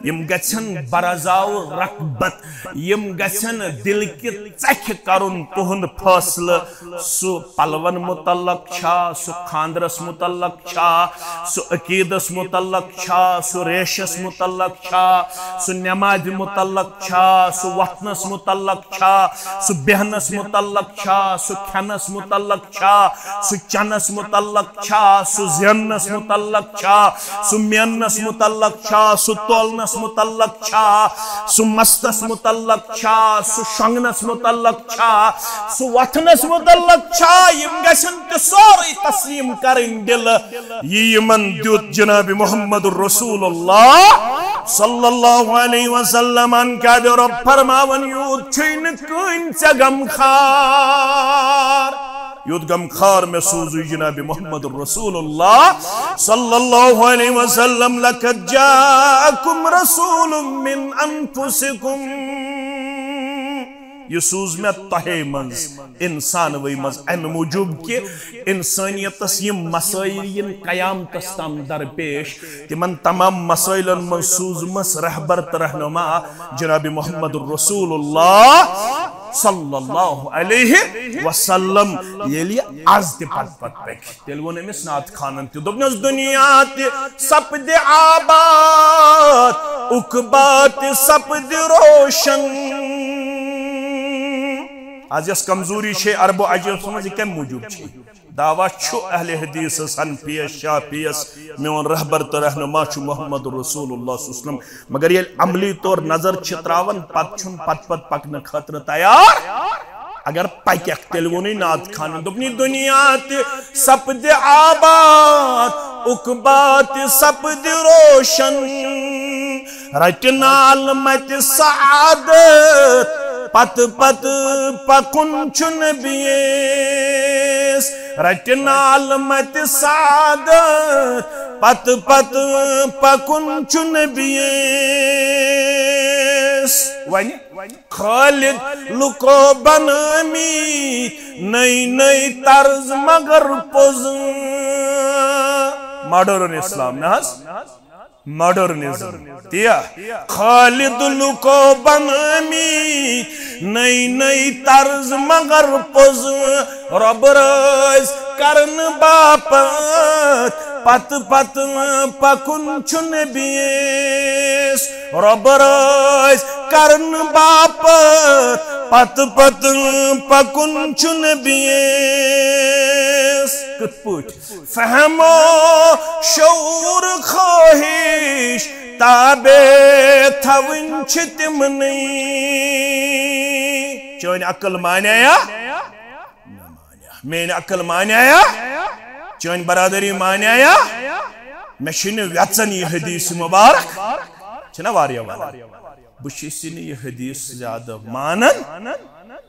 یِم گژھن برزاو رغبت، یِم گژھن دل کہِ ژکھِ کرُن تُہُنٛد فٲصلہٕ۔ سُہ پلون متعلق چھا، سُہ خاندرس متعلق چھا، سُہ عقیدس متعلق چھا، سُہ ریشس متعلق چھا، سُہ نمازِ متعلق چھا، سُہ وۄتھنس متعلق چھا، سُہ بیہنس متعلق چھا، سُہ کھٮ۪نس متعلق چھا، سُہ چنس متعلق چھا، سُہ زیننس متعلق چھا، سُہ میننس متعلق چھا، سُہ تولنس متعلق چھا، سُہ مستس متعلق چھا، سُہ شۄنگنس متعلق چھا، سُہ وۄتھنس متعلق چھا، یِم گژھن تہِ سورُے تسلیم کرٕنۍ دلہٕ۔ یہِ یِمن دیُت جناب محمد رسول اللہ صلی اللہ علیہ وسلم۔ کیٛاہ دِ رۄب فرماوان، یوٗت چھُے نہٕ کٕہٕنۍ ژےٚ غمخار، یوٗت غمخار مےٚ سوٗزُے جناب محمد رسول اللہ صلی اللہ علیہ وسلم۔ لقد جاءکم رسول من انفسکم۔ یہِ سوٗز مےٚ تۄہے منٛز، انسانوٕے منٛز، امہِ موٗجوٗب کہِ انسٲنیتس یِم مسٲیل یِن قیامتس تام درپیش، تِمن تمام مسٲیلن منٛز سوٗزمس رہبر تہٕ رہنما جناب محمد رسول اللہ صلی اللہ علیہ وسلم۔ ییٚلہِ از تہِ پتہٕ پتہٕ پکہِ، تیٚلہِ ووٚن أمِس نعت خانن تہِ، دوٚپنس، دُنیا تہِ سپدِ آباد، عقبا تہِ سپدِ روشن۔ از یۄس کمزوری چھے عرب و عجمس منٛز، یہِ کمہِ موٗجوٗب چھے؟ دعویٰ چھُ اہل حدیثس، حنفیس، شافعیس، میون رہبر تہٕ رہنما چھُ محمد رسول اللہ صلی اللہ علیہ وسلم۔ مگر ییٚلہِ عملی طور نظر چھِ تراوان، پتہٕ چھُنہٕ پتہٕ پتہٕ پکنہٕ خٲطرٕ تیار۔ اگر پکیکھ، تیٚلہِ ووٚنُے نعت خانن، دوٚپنُے، دُنیا تہِ سپدِ آباد، عقبا تہِ سپدِ روشن۔ رٹہِ نال متہِ سعادت، پتہٕ پتہٕ پکُن چھُنہٕ بیٚیِس۔ رٹہِ نال متہِ سعادت، پتہٕ پتہٕ پکُن چھُنہٕ بیٚیِس۔ وۄنۍ خالد لُکو بنٲومٕتۍ نٔے نٔے طرز مگر پوٚز۔ ماڈرن اسلام نہ حظ، ماڈرنزم۔ تیا خالد لُکو بنٲومٕتۍ نٔے نٔے طرز مگر پوٚز۔ رۄب رٲضۍ کرنہٕ باپتھ پتہٕ پتہٕ پکُن چھُنہٕ بیٚیِس۔ رۄب رٲضۍ کرنہٕ باپتھ پتہٕ پتہٕ پکُن چھُنہٕ بیٚیِس۔ کِتھ پٲٹھۍ؟ فہم و شعور خواہش تابع تھاوٕنۍ چھِ تِمنٕے۔ چٲنۍ عقل مانیٛایا؟ میٲنۍ عقل مانیٛایا؟ چٲنۍ برادری مانیٛایا؟ مےٚ چھُنہٕ وٮ۪ژن یہِ حدیث مبارک۔ چھِنہ واریاہ وَنان؟ بہٕ چھُس یہِ نہٕ یہِ حدیث زیادٕ مانان۔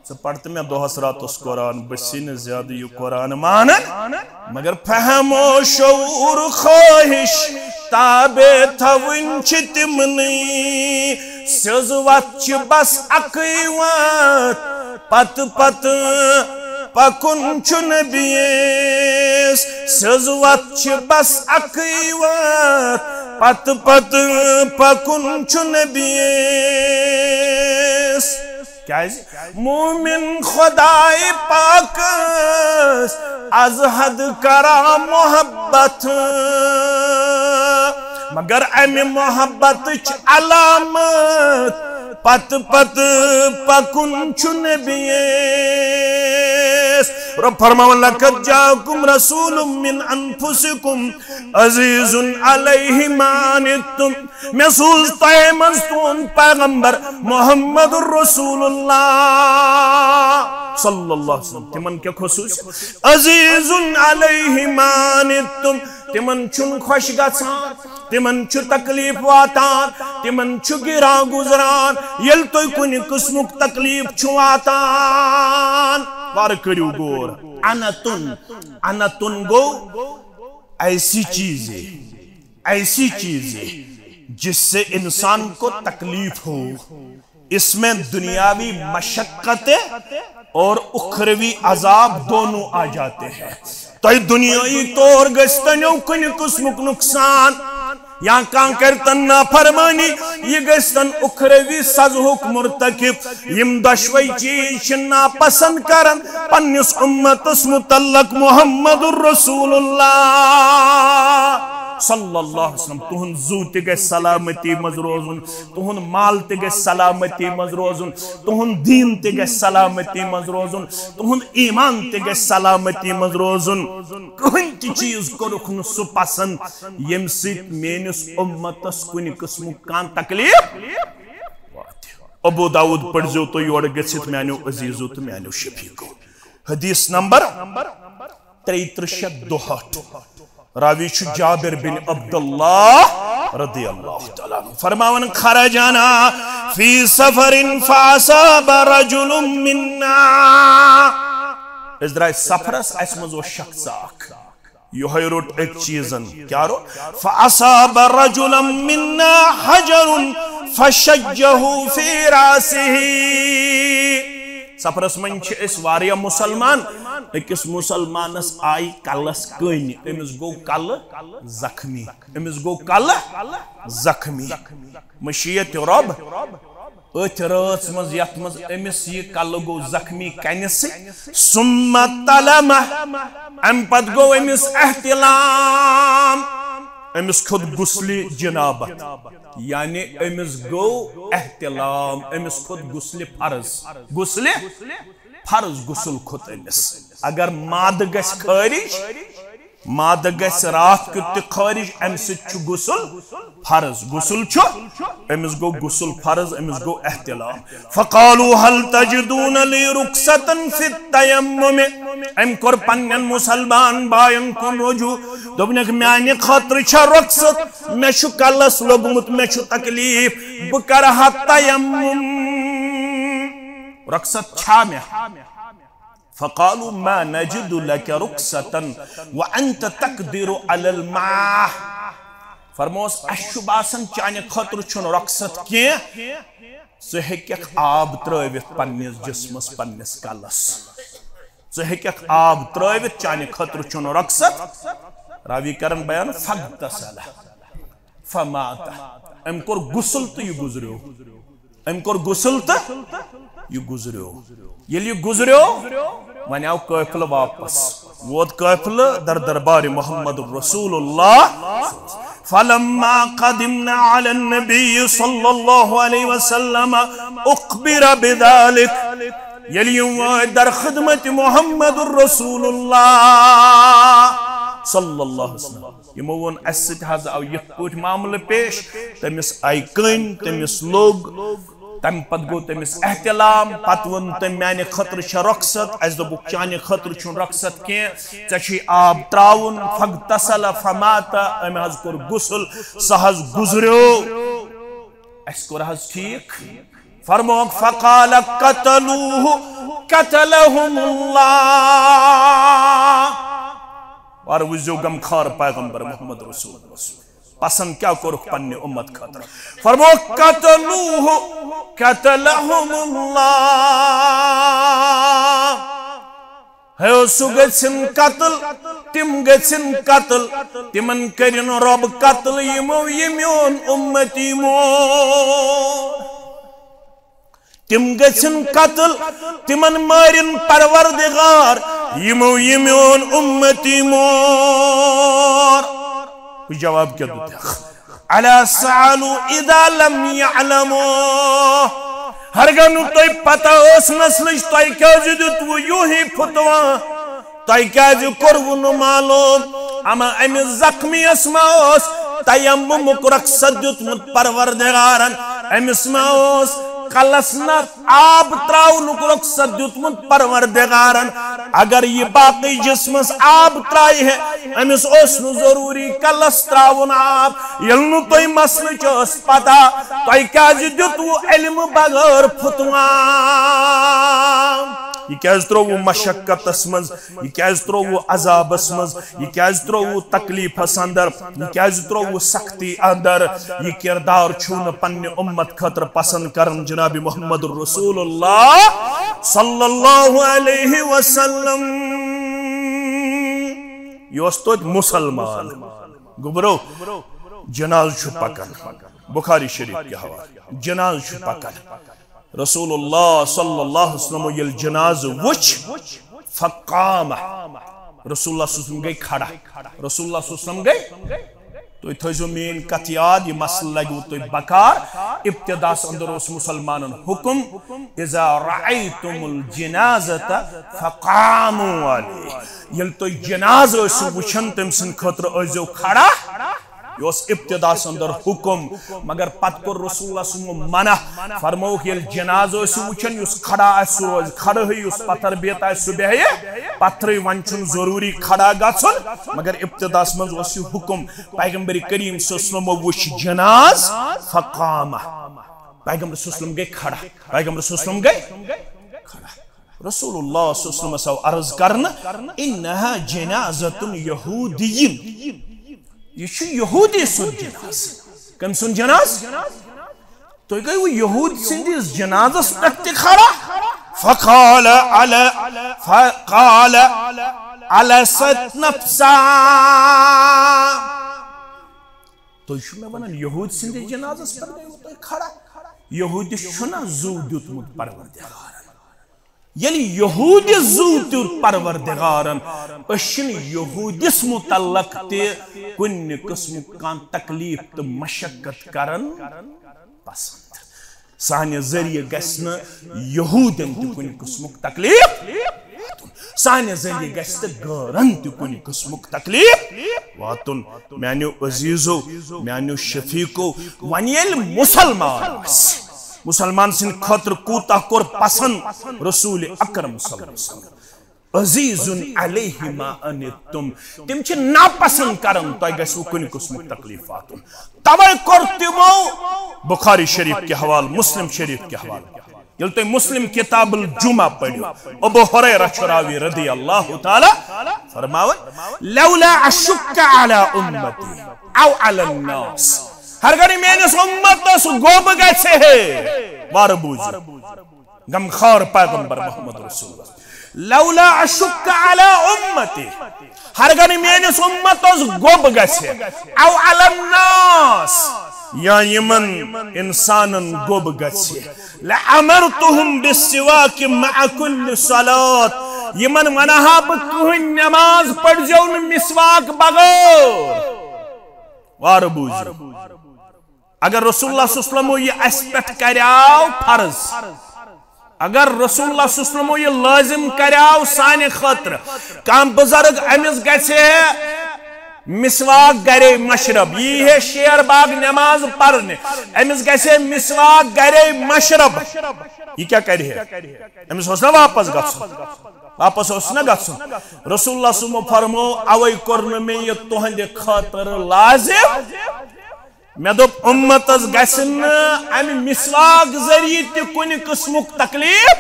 ژٕ پَر تہٕ مےٚ دۄہَس راتَس قرآن، بہٕ چھُسٕے نہٕ زیادٕ یہِ قرآن مانان، مگر فہم و شعور خواہش تابع تھاوٕنۍ چھِ تِمنٕے۔ سیٚز وَتھ چھِ بس اَکٕے وَتھ، پتہٕ پتہٕ پَکُن چھُنہٕ بیٚیِس۔ سیٚز وَتھ چھِ بس اَکٕے وَتھ، پتہٕ پتہٕ پَکُن چھُنہٕ بیٚیِس۔ کیازِ؟ مومن خدائے پاکس از حد کران محبت، مگر امہِ محبتٕچ علامت پتہٕ پتہٕ پکُن چھُنہٕ بیٚیِس۔ رب فرماوان، لقد جاءکم رسول من انفسکم عزیز علیہ ما عنتم۔ مےٚ سوٗز تۄہہِ منٛز تُہُنٛد پیغمبر محمد رسول اللہ صلی اللہ علیہ وسلم۔ تِمن کیٛاہ خصوٗص؟ عزیز علیہ ما عنتم۔ تِمن چھُنہٕ خۄش گژھان، تِمن چھُ تکلیف واتان، تِمن چھُ گِران گُزران۔ ییٚلہِ تۄہہِ کُنہِ قٕسمُک تکلیف چھُ واتان، وارٕ کٔرِو غور۔ عنتن، عنتن گوٚو ایسی چیزیں، ایسی چیزیں جس سے انسان کو تکلیف ہو، اس میں دنیاوی مشقتیں اور اخروی عذاب دونوں آ جاتے ہیں۔ تۄہہِ دُنیٲیی طور گژھِ تۄہہِ کُنہِ قٕسمُک نۄقصان، یا کانٛہہ کرِ تن نافرمٲنی، یہِ گژھِ تن اخروی سزہُک مرتکب۔ یِم دۄشوے چیز چھِ ناپسند کران پننِس امتس متعلق محمد رسول اللہ صلی اللہ علیہ وسلم۔ تُہُنٛد زُو تہِ گژھِ سلامتی منٛز روزُن، تُہُنٛد مال تہِ گژھِ سلامتی منٛز روزُن، تُہُنٛد دین تہِ گژھِ سلامتی منٛز روزُن، تُہُنٛد ایمان تہِ گژھِ سلامتی منٛز روزُن۔ کٕہٕنۍ تہِ چیز کوٚرُکھ نہٕ سُہ پسند ییٚمہِ سۭتۍ میٲنِس امتس کُنہِ قٕسمُک کانٛہہ تکلیف واتہِ۔ ابو داؤد پٔرزیو تُہۍ یورٕ گٔژھِتھ، میانیو عزیزو تہٕ میانیو شفیقو۔ حدیث نمبر ترٛیہِ ترٕٛہ شیٚتھ دُہٲٹھ۔ راوی چھُ جابر بن عبداللہ رضی اللہ تعالیٰ عنہ۔ فرماوان، خرجنا فی سفر فاصاب رجل منا۔ أسۍ درٛاے سفرس، اسہِ منٛز اوس شخص اکھ۔ یہے روٚٹ أکۍ چیزن۔ کیٛاہ روٚٹ؟ فاصاب رجلا منا حجر فشجه فی راسه۔ سفرس منٛز چھِ أسۍ واریاہ مسلمان۔ أکِس مسلمانس آیہِ کلس کٔنۍ، أمِس گوٚو کلہٕ زخمی، أمِس گوٚو کلہٕ زخمی۔ مشیت رب أتھۍ رٲژ منٛز، یتھ منٛز أمِس یہِ کلہٕ گوٚو زخمی کنہِ سۭتۍ، ثم احتلم، امہِ پتہٕ گوٚو أمِس احتلام، أمِس کھوٚت غسلِ جنابت، یعنی أمِس گوٚو احتلام، أمِس کھوٚت غسلِ فرض، غسلِ فرض غسل کھوٚت أمِس۔ اگر مادٕ گژھِ خٲرج، مادٕ گژھِ راتھ کیُتھ تہِ خٲرج، امہِ سۭتۍ چھُ غسل فرض۔ غسل چھُ، أمِس گوٚو غسل فرض، أمِس گوٚو احتلام۔ فقالوا هل تجدون لي رخصة في التيمم؟ أمۍ کوٚر پننٮ۪ن مسلمان باین کُن رجوع، دوٚپنکھ، میانہِ خٲطرٕ چھا رخصت؟ مےٚ چھُ کلس لوٚگمُت، مےٚ چھُ تکلیف، بہٕ کرٕ ہا تیمم، رخصت چھا مےٚ؟ فقالوا ما نجد لك رخصة وأنت تقدر على الماء۔ فرموس، اسہِ چھُ باسان چانہِ خٲطرٕ چھُنہٕ رخصت کینٛہہ، ژٕ ہیٚککھ آب ترٲوِتھ پننِس جسمس، پننِس کلس، ژٕ ہیٚککھ آب ترٲوِتھ، چانہِ خٲطرٕ چھُنہٕ رخصت۔ راوی کرن بیان، فاغتسل فمات، أمۍ کوٚر غسل تہٕ یہِ گُزریو۔ أمۍ کوٚر غسل تہٕ یہِ گُزریو۔ ییٚلہِ یہِ گُزریو، وۄنۍ آو قٲفلہٕ واپس۔ ووت قٲفلہٕ در دربارِ محمد رسول اللہ۔ فلما قدمنا على النبي صلى الله عليه وسلم أخبر بذلك۔ ییٚلہِ یِم وٲتۍ در خدمت محمد رسول اللہ صلی اللہ علیہ وسلم، یِمو ووٚن، اسہِ سۭتۍ حظ آو یِتھ پٲٹھۍ معاملہٕ پیش، تٔمِس آیہِ کٔنۍ، تٔمِس لوٚگ، تَمہِ پتہٕ گوٚو تٔمِس احتلام، پتہٕ ووٚن تٔمۍ، میانہِ خٲطرٕ چھےٚ رۄخصت، اسہِ دوٚپُکھ، چانہِ خٲطرٕ چھُنہٕ رۄخصت کینٛہہ، ژےٚ چھُے آب ترٛاوُن، فاغتسل فمات، أمۍ حظ کوٚر غسل، سُہ حظ گُزریو۔ اسہِ کوٚر حظ ٹھیٖک؟ فرمووُکھ، فقال قتلوه، قتلهم الله۔ وار وٕچھزیو غمخار پیغمبر محمد رسول اللہ۔ پسند کیا کوٚرُکھ پننہِ امت خٲطرٕ؟ فرمووُکھ، قتلوه قتلهم الله۔ ہے، سُہ گژھن قتل، تِم گژھن قتل، تِمن کٔرِن رۄب قتل، یِمو یہِ میون اُمتی مون۔ تِم گژھن قتل، تِمن مٲرِن پروردگار، یِمو یہِ میون اُمتی مون۔ جواب کیٛاہ دیُتکھ؟ الا سألوا اذا لم يعلموا۔ ہرگاہ نہٕ تۄہہِ پتہ ٲس نسلٕچ، تۄہہِ کیٛازِ دیُتوٕ یوٗہی فتوا؟ تۄہہِ کیٛازِ کوٚروٕ نہٕ معلوم؟ اما أمِس زخمیَس ما اوس تیممُک رخصت دیُتمُت پروردگارن؟ أمِس ما اوس کلس نہ آب تراونُک رخصت دیُتمُت پروردگارن؟ اگر یہِ باقٕے جسمس آب ترایہِ ہے، أمِس اوس نہٕ ضروٗری کلس تراوُن آب۔ ییٚلہِ نہٕ تۄہہِ مسلٕچ ٲس پتہ، تۄہہِ کیٛازِ دیُتوٕ علمہٕ بغٲر فتوا؟ یہِ کیٛازِ ترٛووُ مشقتس منٛز؟ یہِ کیٛازِ ترٛووُ عذابس منٛز؟ یہِ کیٛازِ ترٛووُ تکلیفس اندر؟ یہِ کیٛازِ ترٛووُ سختی اندر؟ یہِ کردار چھُو نہٕ پننہِ امت خٲطرٕ پسند کران جناب محمد رسول اللہ صلی اللہ علیہ وسلم۔ یہِ اوس توتہِ مسلمان۔ گوٚبرو، جناز چھُ پکان۔ بخاری شریف کہِ حوالہٕ۔ جناز چھُ پکان۔ رسول اللہ صلی اللہ علیہ وسلم ییٚلہِ جنازٕ وُچھ، فقام۔ رسول اللہ صلی اللہ علیہ وسلم گٔے کھڑا۔ رسول اللہ صلی اللہ علیہ وسلم گٔے۔ تُہۍ تھٲیزیو میٲنۍ کتھ یاد، یہِ مسلہٕ لگوٕ تۄہہِ بکار۔ ابتداہس اندر اوس مسلمانن حکم، اذا رأیتم الجنازة فقاموا علیہ۔ ییٚلہِ تُہۍ جنازٕ ٲسِو وٕچھان، تٔمۍ سٕنٛدِ خٲطرٕ ٲسۍزیو کھڑا۔ یہِ اوس ابتداہس اندر حکم، مگر پتہٕ کوٚر رسول اللہ صلی اللہ علیہ وسلم منع، فرمووُکھ، ییٚلہِ جنازٕ ٲسِو وٕچھان، یُس کھڑا آسہِ، سُہ روزِ کھڑہٕے، یُس پتھر بِہِتھ آسہِ، سُہ بیٚہہِ پتھرٕے۔ وۄنۍ چھُنہٕ ضروٗری کھڑا گژھُن، مگر ابتداہس منٛز اوس یہِ حکم۔ پیغمبر کریم صلی اللہ علیہ وسلم وٕچھ جناز، فقام۔ پیغمبر صلی اللہ علیہ وسلم گٔے کھڑا۔ پیغمبر صلی اللہ علیہ وسلم گٔے کھڑا۔ رسول اللہ صلی اللہ علیہ وسلمس آو عرض کرنہٕ، انہا جنازۃ یہودی، یہِ چھُ یہودی سُنٛد جنازٕ۔ کٔمۍ سُنٛد جنازٕ؟ تُہۍ گٔیوٕ یہود سٕنٛدِس جنازس پٮ۪ٹھ تہِ کھڑا؟ فقال علی، فقال الست نفسا۔ تُہۍ چھِو مےٚ ونان یہود سٕنٛدِس جنازس پٮ۪ٹھ گٔیوٕ تُہۍ کھڑا؟ یہودِس چھُنہ زُو دیُتمُت پروردگارن؟ ییٚلہِ یہودِس زُو دیُت پروردگارن، أسۍ چھِنہٕ یہودِس متعلق تہِ کُنہِ قٕسمُک کانٛہہ تکلیف تہٕ مشقت کران پسند۔ سانہِ ذٔریعہٕ گژھِ نہٕ یہودٮ۪ن تہِ کُنہِ قٕسمُک تکلیف واتُن۔ سانہِ ذٔریعہٕ گژھِ تہٕ غٲرن تہِ کُنہِ قٕسمُک تکلیف واتُن۔ میانیو عزیزو، میانیو شفیقو، وۄنۍ ییٚلہِ مسلمان آسہِ، مسلمان سٕنٛدِ خٲطرٕ کوٗتاہ کوٚر پسند رسول اکرم صلی اللہ علیہ وسلم۔ عزیز علیہ ما عنتم، تِم چھِ ناپسند کران تۄہہِ گژھِوٕ کُنہِ قٕسمُک تکلیف واتُن۔ توے کوٚر تِمو، بخاری شریف کہِ حوالہٕ، مسلم شریف کہِ حوالہٕ، ییٚلہِ تُہۍ مسلم کتاب الجمعہ پٔرِو، ابو ہریرہ چھُ راوی رضی اللہ تعالیٰ فرماوان، لولا اشک علی امتی او علی الناس، ہرگاہ نہٕ میٲنِس امتس گوٚب گژھِ ہے، وارٕ بوٗزِو، غمخوار پیغمبر محمد رسول اللہ۔ لولا اشک علی امتی، ہرگاہ نہٕ میٲنِس امتس گوٚب گژھِ، او علی الناس، یا یِمن انسانن گوٚب گژھِ، لامرتہم بالسواک مع کل صلاۃ، یِمن ونہا بہٕ، تُہنٛد نماز پٔرزیو نہٕ مسواک بغٲر۔ وارٕ بوٗزِو۔ اگر رسول اللہ صلی اللہ علیہ وسلم یہِ اسہِ پٮ۪ٹھ کریاو فرض، اگر رسول اللہ صلی اللہ علیہ وسلم یہِ لٲزم کریاو سانہِ خٲطرٕ، کانٛہہ بزرگ، أمِس گژھِ ہے مسواک گرے مشرب، یی ہے شیر باغ نماز پرنہِ، أمِس گژھِ ہے مسواک گرے مشرب، یہِ کیٛاہ کرِ ہے؟ أمِس اوس نا واپس گژھُن، واپس اوس نا گژھُن۔ رسول اللہ صلی اللہ علیہ وسلم فرمو، اوے کوٚر نہٕ مےٚ یہِ تُہنٛدِ خٲطرٕ لازم۔ مےٚ دوٚپ، اُمتس گژھِ نہٕ امہِ مسواک ذٔریعہٕ تہِ کُنہِ قٕسمُک تکلیف۔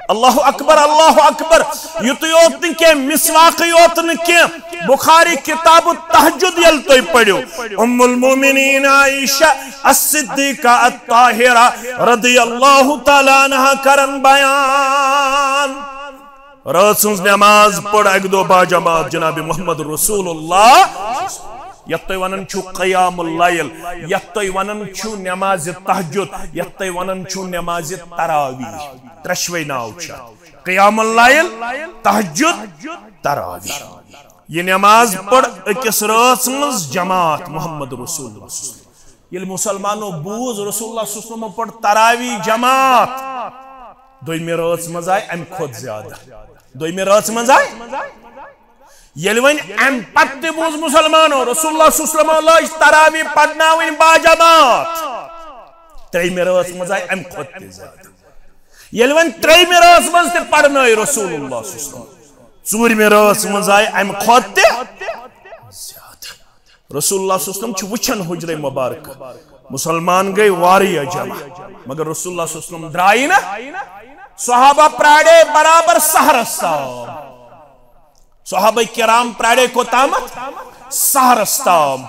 اللہ اکبر، اللہ اکبر۔ یُتُے یوت نہٕ کینٛہہ، مسواکٕے یوت نہٕ کینٛہہ، بخاری کتاب التہجد ییٚلہِ تُہۍ پٔرِو، ام المومنین عائشہ الصدیقہ الطاہرہ رضی اللہ تعالیٰ عنہا کرن بیان۔ رٲژ ہٕنٛز نماز پٔر اکہِ دۄہ باجماعت جناب محمد رسول اللہ، یتھ تُہۍ ونان چھِو قیام اللیل، یتھ تُہۍ ونان چھِو نماز تہجد، یتھ تُہۍ ونان چھِو نماز تراویح، ترٛشوے ناو چھِ اتھ۔ قیام اللیل، تہجد، تراویح۔ یہِ نماز پٔر أکِس رٲژ منٛز جماعت محمد رسول اللہ۔ ییٚلہِ مسلمانو بوٗز رسول اللہ صلی اللہ علیہ وسلمو پٔر تراویح جماعت، دوٚیمہِ رٲژ منٛز آیہِ امہِ کھۄتہٕ زیادٕ۔ دوٚیمہِ رٲژ منٛز آیہِ، ییٚلہِ وۄنۍ امہِ پتہٕ تہِ بوٗز مسلمانو رسول اللہ صلی اللہ علیہ وسلمو لٲج تراویح پرناوٕنۍ باجماعت، ترٛیٚیمہِ رٲژ منٛز آیہِ امہِ کھۄتہٕ تہِ زیادٕ۔ ییٚلہِ وۄنۍ ترٛیٚیمہِ رٲژ منٛز تہِ پرنٲے رسول اللہ صلی اللہ علیہ وسلم، ژوٗرمہِ رٲژ منٛز آیہِ امہِ کھۄتہٕ تہِ زیادٕ۔ رسول اللہ صلی اللہ علیہ وسلم چھِ وٕچھان حجرے مبارکہٕ، مسلمان گٔے واریاہ جمع، مگر رسول اللہ صلی اللہ علیہ وسلم درٛایہِ نہٕ۔ صحابہ پرٛارے برابر سحرس تام۔ صحابہ کرام پرٛارے کوٚتامتھ؟ سحرس تام۔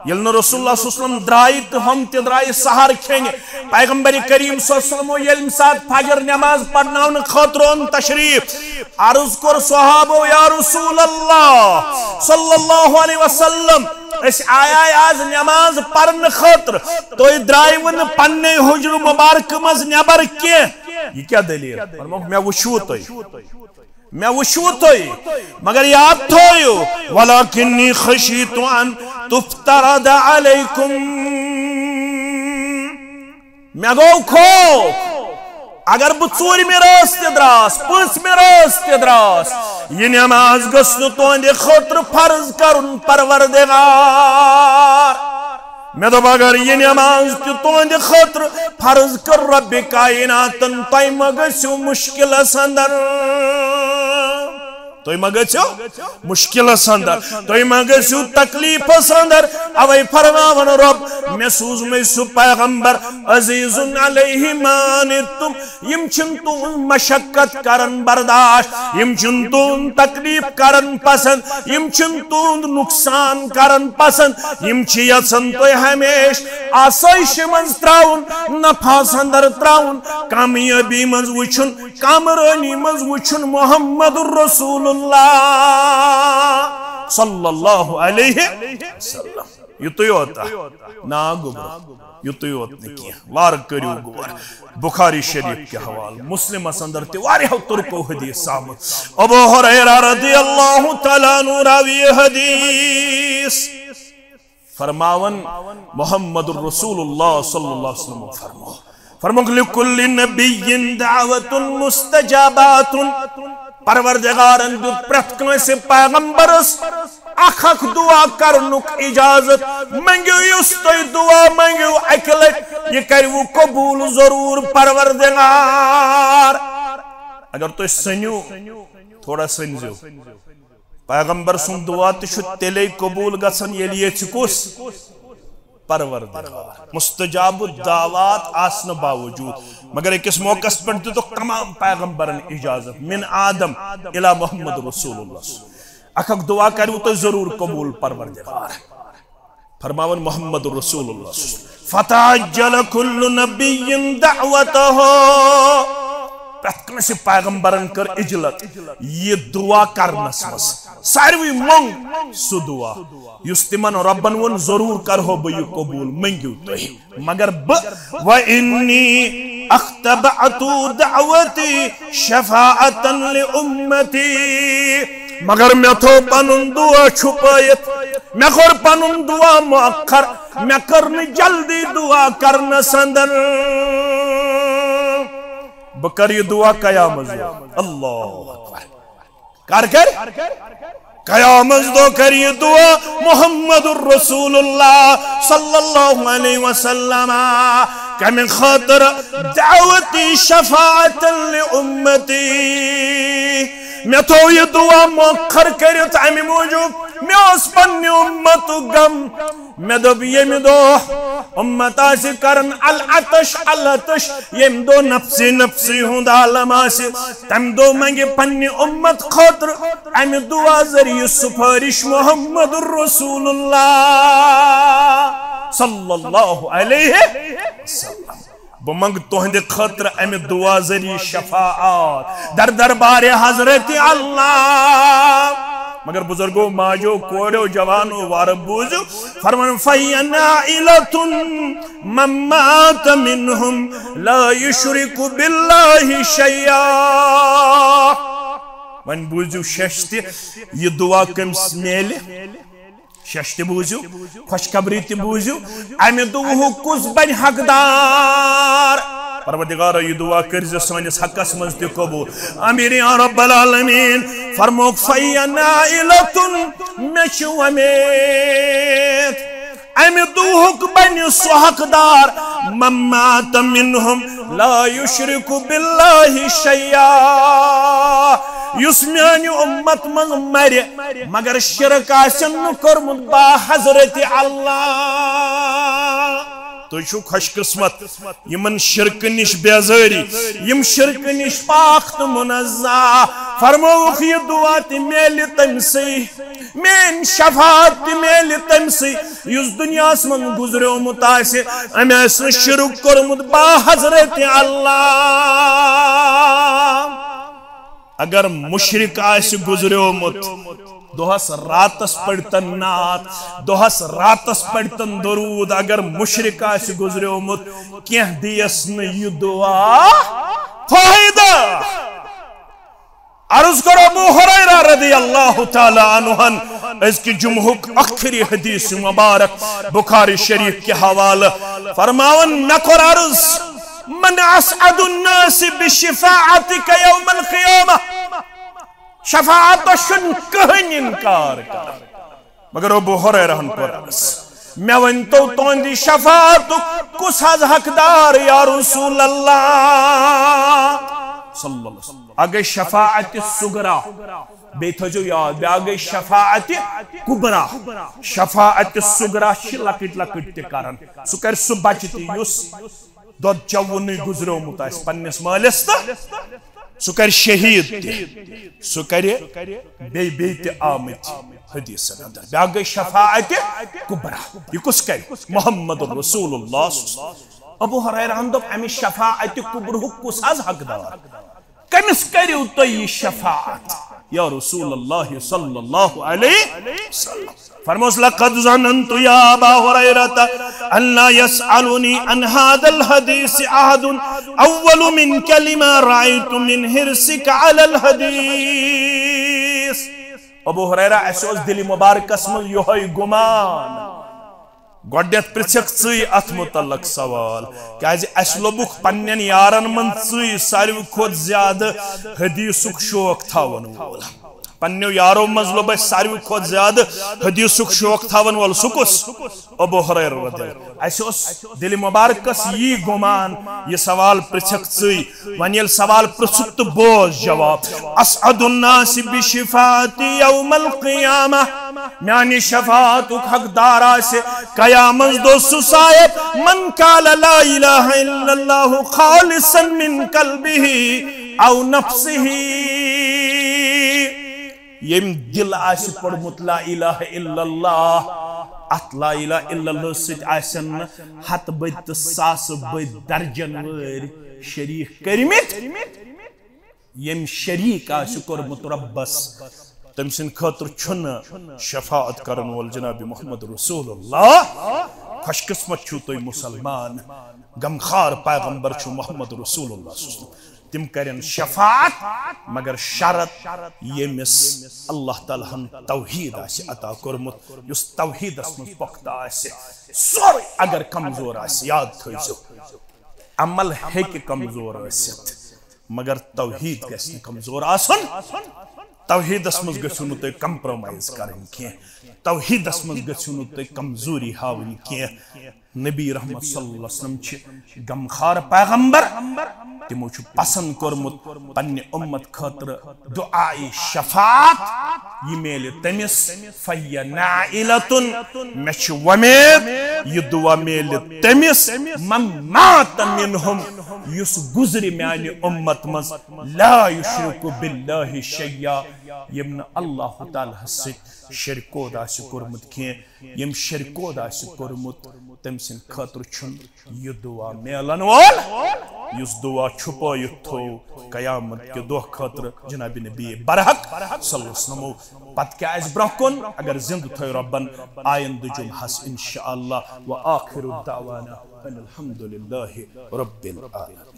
ییٚلہِ نہٕ رسول اللہ صلی اللہ علیہ وسلم درٛایہِ تہٕ ہُم تہِ درٛایہِ سحر کھیٚنہِ۔ پیغمبر کریم صلی اللہ علیہ وسلمو ییٚلہِ ساتہٕ فجر نماز پرناونہٕ خٲطرٕ اوٚن تشریف، عرض کوٚر صحابو، یا رسول اللہ صلی اللہ علیہ وسلم، أسۍ آیے آز نماز پرنہٕ خٲطرٕ، تُہۍ درٛایوٕ نہٕ پننہِ حجرٕ مبارکہٕ منٛز نٮ۪بر کینٛہہ۔ یہِ کیٛاہ دٔلیٖل؟ فرمووُکھ، مےٚ وٕچھوٕ تُہۍ، مےٚ وٕچھوٕ تُہۍ، مگر یاد تھٲیِو، ولکنی خشیت ان تفترض علیکم۔ مےٚ گوٚو خوف، اگر بہٕ ژوٗرمہِ رٲژ تہِ درٛاس، پٲنٛژمہِ رٲژ تہِ درٛاس، یہِ نماز گٔژھ نہٕ تُہنٛدِ خٲطرٕ فرض کرُن پروردگار۔ مےٚ دوٚپ، اگر یہِ نماز تہِ تُہنٛدِ خٲطرٕ فرض کٔر رۄبِ کائناتن، تۄہہِ ما گٔژھِو مُشکِلس اندر؟ تُہۍ ما گٔژھِو مُشکِلس اندر؟ تُہۍ ما گٔژھِو تکلیفس اندر؟ اوے فرماون رۄب، مےٚ سوٗزمَے سُہ پیغمبر، عزیز علیہ ما عنتم، یِم چھِنہٕ تُہنٛز مشقت کران برداشت، یِم چھِنہٕ تُہنٛد تکلیف کران پسند، یِم چھِنہٕ تُہنٛد نقصان کران پسند، یِم چھِ یژھان تُہۍ ہمیشہِ آسٲیشہِ منٛز ترٛاوُن، نفعس اندر ترٛاوُن، کامیٲبی منٛز وٕچھُن، کامرٲنی منٛز وٕچھُن محمد رسول اللہ صلی اللہ علیہ وسلم۔ یُتُے یوت۔ نا گوٚبرو، یُتُے یوت نہٕ کینٛہہ، وارٕ کٔرِو غور۔ بخاری شریف کہِ حوالہٕ، مسلمس اندر تہِ واریاہو طرقو حدیث آمُت۔ ابو ہریرہ رضی اللہ تعالیٰ عنہ راوی حدیث۔ فرماون محمد رسول اللہ صلی اللہ علیہ وسلم فرمو، فرموک، لکل نبی دعوت مستجابات۔ پروردگارن دیُت پرٛٮ۪تھ کٲنٛسہِ پیغمبرس اکھ اکھ دعا کرنُک اجازت۔ منٛگِو یُس تُہۍ دعا منٛگِو اکہِ لٹہِ، یہِ کرِوٕ قبول ضروٗر پروردگار۔ اگر تُہۍ سٔنِو، تھوڑا سٔنزیو۔ پیغمبر سُنٛد دعا تہِ چھُ تیٚلے قبول گژھان ییٚلہِ ییٚژھِ کُس؟ پروردگار۔ مستجاب الدعوات آسنہٕ باوجود، مگر أکِس موقعس پٮ۪ٹھ دِتُکھ تمام پیغمبرن اجازت، من آدم الی محمد رسول اللہ۔ اکھ اکھ دعا کٔرِو تُہۍ ضروٗر قبول پروردگار۔ فرماوان محمد رسول اللہ، فتعجل کل نبی دعوتہ۔ پرٛٮ۪تھ کٲنٛسہِ پیغمبرن کٔر عجلت یہِ دعا کرنس منٛز۔ ساروی منٛگ سُہ دعا یُس تِمن رۄبن ووٚن، ضروٗر کرہو بہٕ یہِ قبول، مٔنگِو تُہۍ۔ مگر بہٕ، وَإِنِّي اخْتَبَأْتُ دَعْوَتِي شَفَاعَةً لِأُمَّتِي۔ مگر مےٚ تھوٚو پنُن دعا چھُپٲیِتھ، مےٚ کوٚر پنُن دعا مؤخر، مےٚ کٔر نہٕ جلدی دعا کرنس اندر۔ بہٕ کرٕ یہِ دعا قیامت دۄہ۔ اللہ اکبر۔ کر کر؟ قیامت دۄہ کر یہِ دعا محمد رسول اللہ صلی اللہ علیہ وسلم۔ کمہِ خٲطرٕ؟ دعوتی شفاعت لامتی۔ مےٚ تھوو یہِ دُعا مۄخر کٔرِتھ اَمہِ موٗجوٗب، مےٚ اوس پننہِ اُمتُک غم۔ مےٚ دوٚپ، ییٚمہِ دۄہ اُمت آسہِ کران العطش العطش، ییٚمہِ دۄہ نفسی نفسی ہُنٛد عالم آسہِ، تَمہِ دۄہ منٛگہِ پننہِ اُمت خٲطرٕ اَمہِ دُعا ذٔریعہٕ سُفٲرِش محمد رسول اللہ صلی اللہ علیہ وسلم۔ بہٕ منٛگہٕ تُہنٛدِ خٲطرٕ اَمہِ دُعا ذٔریعہٕ شفاعت در دربارِ حضرت اللہ۔ مگر بزرگو، ماجو، کوریو، جوانو، وارٕ بوٗزِو، فرمان، فَيَنَا إِلَةٌ مَمَّاتَ مِنْهُمْ لَا يُشْرِكُ بِاللَّهِ شَيْئًا۔ وۄنۍ بوٗزِو شیٚش تہِ، یہِ دُعا کٔمِس میلہِ؟ شیٚش تہِ بوٗزِو، خوشخبری تہِ بوٗزِو، اَمہِ دُعہُک کُس بنہِ حقدار؟ پروردگارا، یہِ دُعا کٔرزِ سٲنِس حقس منٛز تہِ قبوٗل۔ آمین یا رب العالمین۔ فرموکھ، فَيَنَا إِلَةٌ، مےٚ چھِ وۄمید، اَمہِ دُعہُک بنہِ سُہ حقدار، مَمَّاتَ مِنْهُمْ لَا يُشْرِكُ بِاللَّهِ شَيْئًا، یُس میانہِ اُمت منٛز مرِ، مگر شرک آسن نہٕ کوٚرمُت با حضرت اللہ۔ تُہۍ چھِو خوش قسمت، یِمن شرکہٕ نِش بیزٲری، یِم شرکہٕ نِش پاک تہٕ منزہ۔ فرمووُکھ، یہِ دُعا تہِ میلہِ تٔمۍ سٕے، میٲنۍ شفاعت تہِ میلہِ تٔمۍ سٕے، یُس دُنیاہس منٛز گُزریومُت آسہِ، أمۍ آسہِ نہٕ شرک کوٚرمُت با حضرت اللہ۔ اگر مشرک آسہِ گُزریومُت، دۄہس راتس پٔرۍتن نعت، دۄہس راتس پٔرۍتن درود، اگر مشرک آسہِ گُزریومُت، کینٛہہ دیس نہٕ یہِ دُعا فٲیدٕ۔ عرض کوٚر ابو ہریرہ رضی اللہ تعالی عنہن، أزکہِ جمعہُک ٲخری حدیث مبارک بخاری شریف کہِ حوالہٕ، فرماوان، مےٚ کوٚر عرض، من اسعد الناس بشفاعتک یوم القیامہ؟ شفاعتس چھُنہٕ کٕہٕنۍ انکار کران۔ مگر ابو ہریرہن کوٚر عرض، مےٚ ؤنۍ تو، تُہنٛدِ شفاعتُک کُس حظ حقدار یا رسول اللہ؟ صلی اللہ علیہ وسلم۔ اکھ گٔے شفاعت صغرا، بیٚیہِ تھٲیزیو یاد، بیٛاکھ گٔے شفاعت کبرا۔ شفاعت صغرا چھِ لۄکٕٹۍ لۄکٕٹۍ تہِ کران، سُہ کرِ سُہ بچہِ تہِ یُس دۄد چووُنُے گُزریومُت آسہِ پننِس مٲلِس تہٕ سُہ کرِ شہیٖد تہِ، سُہ کرِ بیٚیہِ، بیٚیہِ تہِ آمٕتۍ حدیثن اندر۔ بیٛاکھ گٔے شفاعت کبرا۔ یہِ کُس کرِ؟ محمد رسول اللہ صلی اللہ علیہ وسلم۔ ابو ہریرہن دوٚپ، امہِ شفاعت کبرہُک کُس حظ حقدار؟ کٔمِس کٔرِو تُہۍ یہِ شفاعت یا رسول اللہ صلی اللہ علیہ وسلم؟ فرموس، لقد ظننت یا ابا ہریرہ ان لا یسألنی عن هذا الحدیث احد اول منک لما رأیت من حرصک علی الحدیث۔ ابو ہریرہ، اسہِ اوس دِلہِ مبارکس منٛز یِہوٚے گُمان۔ گۄڈٕنیتھ پرژھکھ ژٕے اتھ متعلق سوال، کیازِ اسہِ لوٚبُکھ پننٮ۪ن یارن منٛز ژٕے ساروی کھۄتہٕ زیادٕ حدیثُک شوق تھاون وول۔ پننیو یارو منٛز لوٚب اسہِ ساروی کھۄتہٕ زیادٕ حدیثُک شوق تھاون وول۔ سُہ کُس؟ ابو ہریرہ رضی اللہ عنہ۔ اسہِ اوس دِلہِ مبارکس یی گُمان، یہِ سوال پرژھکھ ژٕے۔ وۄنۍ ییٚلہِ سوال پرژھُکھ تہٕ بوز جواب۔ اسعد الناس بشفاعتی یوم القیامہ، میانہِ شفاعتُک حقدار آسہِ قیامت دۄہ سُہ صاحب، من قال لا الہ الا اللہ خالصا من قلبہ او نفسہ۔ ییٚمۍ دِل آسہِ پوٚرمُت لا الہ الا اللہ، اتھ لا الہ الا اللہ سۭتۍ آسن نہٕ ہتہٕ بٔدۍ تہٕ ساسہٕ بٔدۍ درجن وٲرۍ شریٖک کٔرمٕتۍ۔ ییٚمۍ شریٖک آسہِ کوٚرمُت رۄبس، تٔمۍ سٕنٛدِ خٲطرٕ چھُنہٕ شفاعت کرن وول جناب محمد رسول اللہ۔ خوش قسمت چھِو تُہۍ مسلمان، غمخار پیغمبر چھُ محمد رسول اللہ صلی اللہ علیہ وسلم۔ تِم کرن شفاعت، مگر شرط ییٚمِس اللہ تعالیٰ ہن توحید آسہِ عطا کوٚرمُت، یُس توحیدس منٛز پۄختہٕ آسہِ۔ سورُے اگر کمزور آسہِ، یاد تھٲیزیو، عمل ہیٚکہِ کمزور ٲسِتھ، مگر توحید گژھِ نہٕ کمزور آسُن۔ توحیدس منٛز گٔژھِو نہٕ تُہۍ compromise کرٕنۍ کینٛہہ۔ توحیدس منٛز گٔژھِو نہٕ تُہۍ کمزوری ہاوٕنۍ کینٛہہ۔ نبی رحمت صلی اللہ علیہ وسلم چھِ غمخار پیغمبر۔ تِمو چھُ پسند کوٚرمُت پننہِ اُمت خٲطرٕ دعائے شفاعت۔ یہِ میلہِ تٔمِس، فہی نائلۃ، مےٚ چھِ وۄمید یہِ دعا میلہِ تٔمِس، من مات منہم، یُس گُزرِ میانہِ اُمت منٛز، لا یشرک باللہ شیئا، ییٚمۍ نہٕ اللہ تعالیٰ ہس سۭتۍ شرکود آسہِ کوٚرمُت کینٛہہ۔ ییٚمۍ شرکود آسہِ کوٚرمُت، تٔمۍ سٕنٛدِ خٲطرٕ چھُنہٕ یہِ دعا میلن وول، یُس دعا چھُپٲیِتھ تھوو قیامت کہِ دۄہ خٲطرٕ جناب نبی برحق صلی اللہ علیہ وسلمو۔ پتہٕ کیٛاہ آسہِ برٛونٛہہ کُن؟ اگر زِندٕ تھٲوۍ رۄبن، آیندٕ جمعہس انشاءاللہ۔ وآخر دعوانا ان الحمد للہ رب العالمین۔